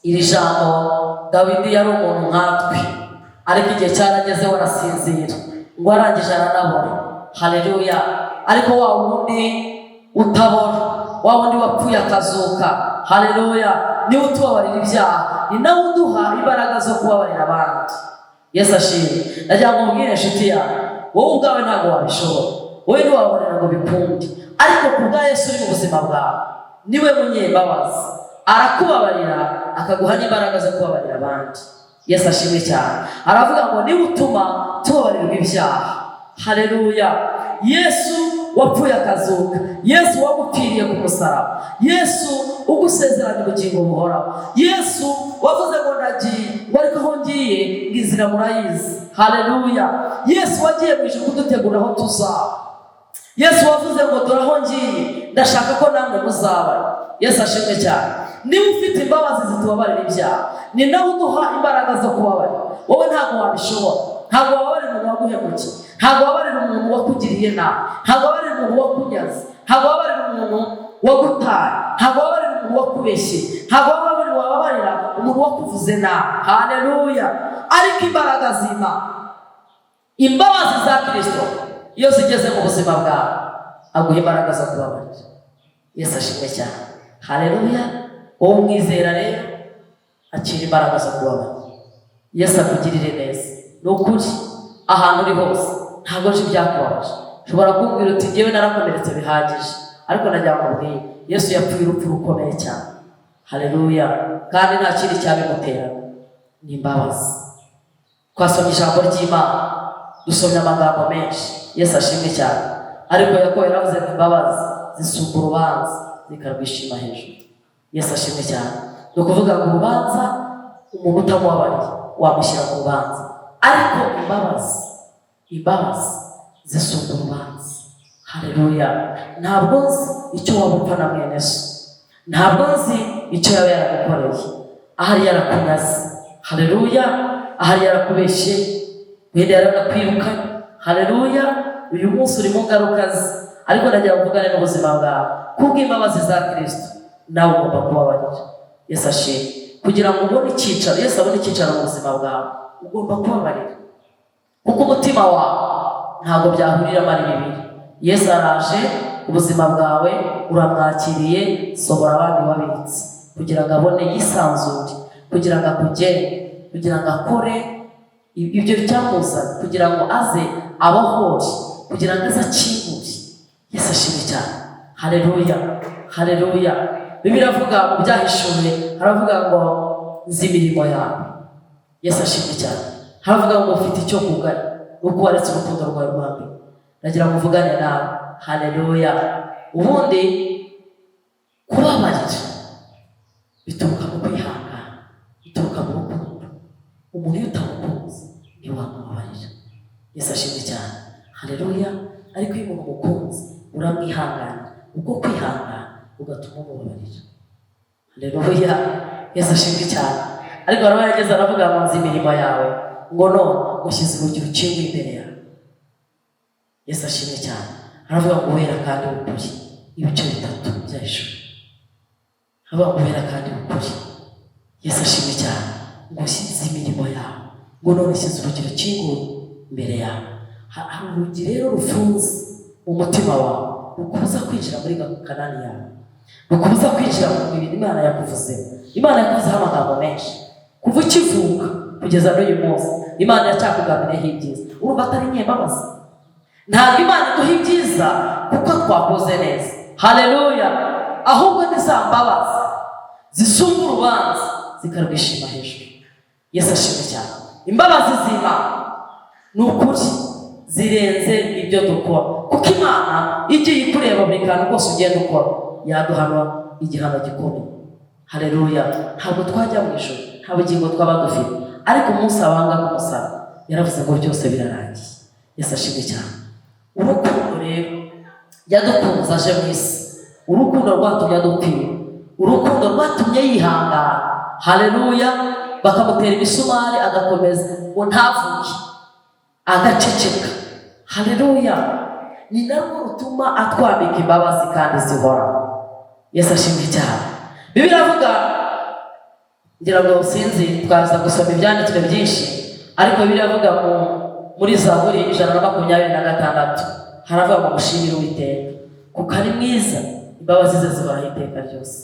iri jambo, Dawidi yari umuntu nkatwe, ariko igihe cyarageze we arasinzira, ngo arangije aranabora. Haleluya. Ariko wa wundi utabora, wa wundi wapfuye akazuka, haleluya, niwe utubabarira ibyaha, ni nawe uduha imbaraga zo kubabarira abandi. Yesu ashimwe. Ndagira ngo mubwire inshuti yawe, wowe ubwawe ntabwo wabishobora, wowe ntiwababarira ngo bikunde, ariko ku bwa Yesu uri mu buzima bwawe, niwe munyembabazi, arakubabarira akaguha n'imbaraga zo kubabarira abandi. Yesu ashimwe cyane. Aravuga ngo niwe utuma tubabarirwa ibyaha. Haleluya. Yesu wapfuye akazuka, Yesu wagupfiriye ku musaraba, Yesu ugusezeranya ubugingo buhoraho, Yesu wavuze ngo ndagiye, ngo ariko aho ngiye ngo inzira murayizi. Haleluya. Yesu wagiye mu ijuru kudutegura aho tuzaba, Yesu wavuze ngo dore aho ngiye, ndashaka ko namwe muzaba. Yesu ashimwe cyane. Niba ufite imbabazi zitubabarira ibyaha, ni nawe uduha imbaraga zo kubabarira. Wowe ntabwo wabishobora, ntabwo wababarira umuntu waguhemukiye, ntabwo wababarira umuntu wakugiriye nabi, ntabwo wababarira umuntu wakunyaze, ntabwo wababarira umuntu wagutaye, ntabwo wababarira umuntu wakubeshye, ntabwo wababarira umuntu wakuvuze nabi. Haleluya. Ariko imbaraga z'Imana, imbabazi za Kristo, iyo zigeze mu buzima bwawe, aguha imbaraga zo kubabarira. Yesu ashimwe cyane. Haleluya. Wowe umwizera rero, akira imbaraga zo kubabarira. Yesu akugirire neza. Ni ukuri, ahantu uri hose ntabwo nzi ibyakubabaje. Ushobora kumbwira uti ngewe narakomeretse bihagije, ariko nagira ngo nkubwire, Yesu yapfuye urupfu rukomeye cyane. Haleluya. Kandi nta kindi cyabimuteraga, ni imbabazi. Twasomye ijambo ry'Imana, dusomye amagambo menshi. Yesu ashimwe cyane. Ariko Yakobo yaravuze ngo imbabazi zisumba urubanza zikarwishima hejuru. Yesu ashimwe cyane. Ni ukuvuga ngo urubanza umuntu utamubabariye wamushyira mu rubanza, ariko imbabazi zisumba urubanza. Haleluya. Ntabwo nzi icyo waba upfa na mwene so, ntabwo nzi icyo yaba yaragukoreye, ahari yarakunyaze. Haleluya. Ahari yarakubeshye, wenda yaranakwirukanye. Haleluya. Uyu munsi uri mu ngaruka ze, ariko ndagira ngo mvugane n'ubuzima bwawe. Kubw'imbabazi za Kristo nawe ugomba kubabarira. Yesu ashimwe. Kugira ngo ubone icyicaro, Yesu abone icyicaro mu buzima bwawe, ugomba kubabarira, kuko umutima wawe ntabwo byahuriramo ari bibiri. Yesu araje ubuzima bwawe uramwakiriye, sohora abandi wabitse, kugira ngo abone yisanzure, kugira ngo akugere, kugira ngo akore ibyo cyamuzanye, kugira ngo aze abohore, kugira ngo aze akingure. Yesu ashimwe cyane. Haleluya. Haleluya. Bibiliya iravuga mu Byahishuwe, haravuga ngo nzi imirimo yawe. Yesu ashimwe cyane. Haravuga ngo ufite icyo kugana, nuko waretse urukundo rwawe rwa mbere. Ndagira ngo mvugane nawe. Haleluya. Ubundi kubabarira bituruka mu kwihangana, bituruka mu rukundo. Umuntu iyo utamukunze ntiwamubabarira. Yesu ashimwe cyane. Haleluya. Ariko iyo umuntu umukunze uramwihanganira, ubwo kwihangana ugatuma umubabarira. Haleluya. Yesu ashimwe cyane. Ariko haraho yageze aravuga ngo nzi imirimo yawe, ngo none ushyize urugi rukinguye imbere yawe. Yesu ashimwe cyane. Aravuga ngo wera kandi w'ukuri, ibice bitatu by'ijuru. Aravuga ngo wera kandi w'ukuri. Yesu ashimwe cyane. Ngo ushyize imirimo yawe, ngo none ushyize urugi rukinguye imbere yawe. Hari urugi rero rufunze mu mutima wawe, rukubuza kwinjira muri Kanani yawe, rukubuza kwinjira mu bintu Imana yakuvuzeho. Imana yakuvuzeho amagambo menshi kuva ukivuka kugeza n'uyu munsi. Imana yacyakugambiriyeho ibyiza. Urumva atari nyembabazi? Ntabwo Imana iduha ibyiza kuko twakoze neza. Haleluya. Ahubwo ni za mbabazi zisumba urubanza zikarwishima hejuru. Yesu ashimwe cyane. Imbabazi z'Imana ni ukuri zirenze ibyo dukora, kuko Imana igiye ikureba buri kantu kose ugenda ukora, yaduhana igihano gikomeye. Haleluya. Ntabwo twajya mu ijuru, nta bugingo twaba dufite. Ariko umunsi abanga ku musaraba yaravuze ngo byose birarangiye. Yesu ashimwe cyane. Urukundo rero yadukunze aje mu isi, urukundo rwatumye adupfira, urukundo rwatumye yihangana. Haleluya. Bakamutera imisumari agakomeza ngo ntavuge, agaceceka. Haleluya. Ni narwo rutuma atwambika imbabazi kandi zihoraho. Yesu ashimwe cyane. Bibiliya iravuga, ngira ngo sinzi twaza gusoma ibyanditswe byinshi, ariko Bibiliya iravuga muri Zaburi 126, haravuga ngo mushimire Uwiteka kuko ari mwiza, imbabazi ze zihoraho iteka ryose.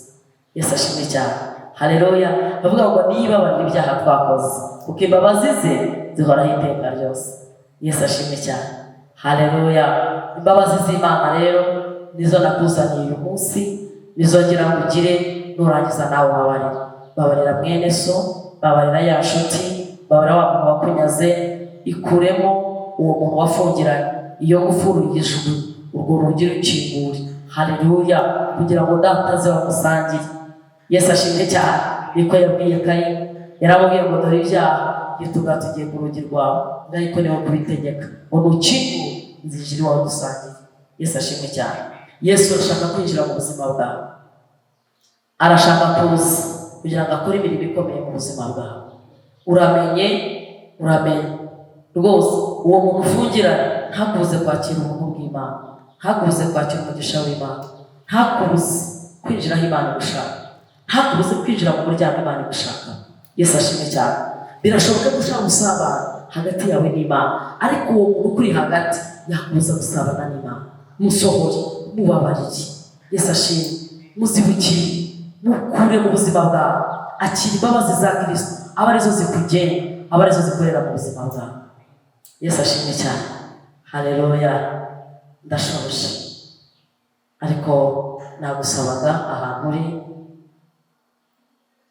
Yesu ashimwe cyane. Haleluya. Bavuga ngo niba babarira ibyaha twakoze, kuko imbabazi ze Zihoraho iteka ryose. Yesu ashimwe cyane. Haleluya. Imbabazi z'Imana rero nizo nakuzaniye uyu munsi, nizo ngira ngo ugire. Nurangiza nawe ubabarira. Babarira mwene so, babarira ya nshuti, babarira wa muntu wakunyaze. Ikuremo uwo muntu wafungiranye iyo ngufuri, uyijugunye, urwo rugi rukingure. Haleluya. Kugira ngo dataze bamusangire. Yesu ashimwe cyane. Niko yabwiye Kayini, yaramubwiye ngo: "Dore ibyaha iyo tugiye ku rugi rwawe, ariko niho kubitegeka ngo nukingure, nzinjira iwawe dusangire." Yesu ashimwe cyane. Yesu arashaka kwinjira mu buzima bwawe, arashaka kuza kugira ngo akore imirimo ikomeye mu buzima bwawe. Uramenye, uramenye rwose, uwo muntu ufungiranye ntakubuze kwakira ubuntu bw'Imana, ntakubuze kwakira umugisha w'Imana, ntakubuze kwinjira aho Imana igushaka, ntakubuze kwinjira mu muryango Imana igushaka. Yesu ashimwe cyane. Birashoboka ko ushobora gusabana hagati yawe n'Imana, ariko uwo muntu ukuri hagati yakubuza gusabana n'Imana. Musohore, mubabarire. Yesu ashimwe. Muzibukire, mukure mu buzima bwawe. Akira imbabazi za Kirisito, aba arizo zikugenga, aba arizo zikorera mu buzima bwawe. Yesu ashimwe cyane. Haleluya. Ndashoje, ariko nagusabaga ahantu uri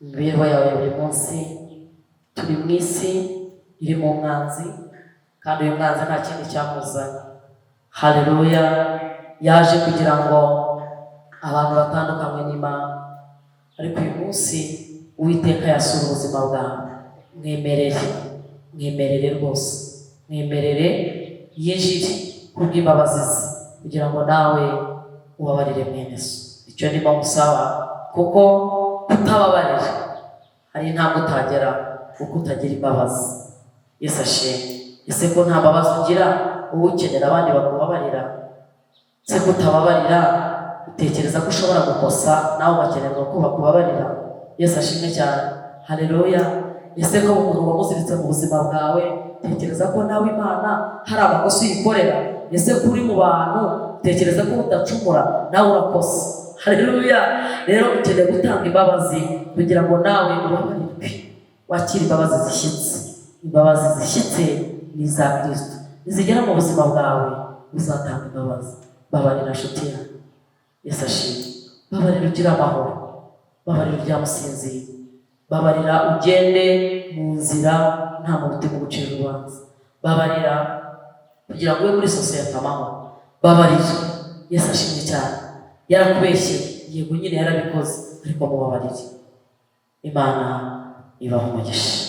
mu mibereho yawe ya buri munsi. Turi mu isi irimo umwanzi, kandi uyu mwanzi nta kindi cyamuzanye. Haleluya. Yaje kugira ngo abantu batandukanywe n'Imana, ariko uyu munsi Uwiteka yasura ubuzima bwawe. Mwemerere, mwemerere rwose, mwemerere yinjire kubw'imbabazi ze, kugira ngo nawe ubabarire mwene so. Icyo ndimo musaba, kuko kutababarira hari intambwe utagera kuko utagira imbabazi. Yesu ashimwe. Ese ko nta mbabazi ugira, wowe ukenera abandi bakubabarira? Se ko utababarira, utekereza ko ushobora gukosa nawe ugakenerwa ko bakubabarira? Yesu ashimwe cyane. Haleluya. Ese ko umuntu wamuziritse mu buzima bwawe, tekereza ko nawe Imana hari amakosa uyikorera? Ese ko uri mu bantu, utekereza ko udacumura? Nawe urakosa. Haleluya. Rero ukeneye gutanga imbabazi kugira ngo nawe ubabarirwe, wakire imbabazi zishyitse. Imbabazi zishyitse ni iza Kirisito. Nizigera mu buzima bwawe, uzatanga imbabazi. Babarira, nshuti yawe. Yesu ashimwe. Babarira ugire amahoro, babarira uryamusinzira, babarira ugende mu nzira nta muntu urimo gucira urubanza, babarira kugira ngo ube muri sosiyete amahoro. Babarira. Yesu ashimwe cyane. Yarakubeshye, yego nyine yarabikoze, ariko mubabarire. Imana ibaha umugisha.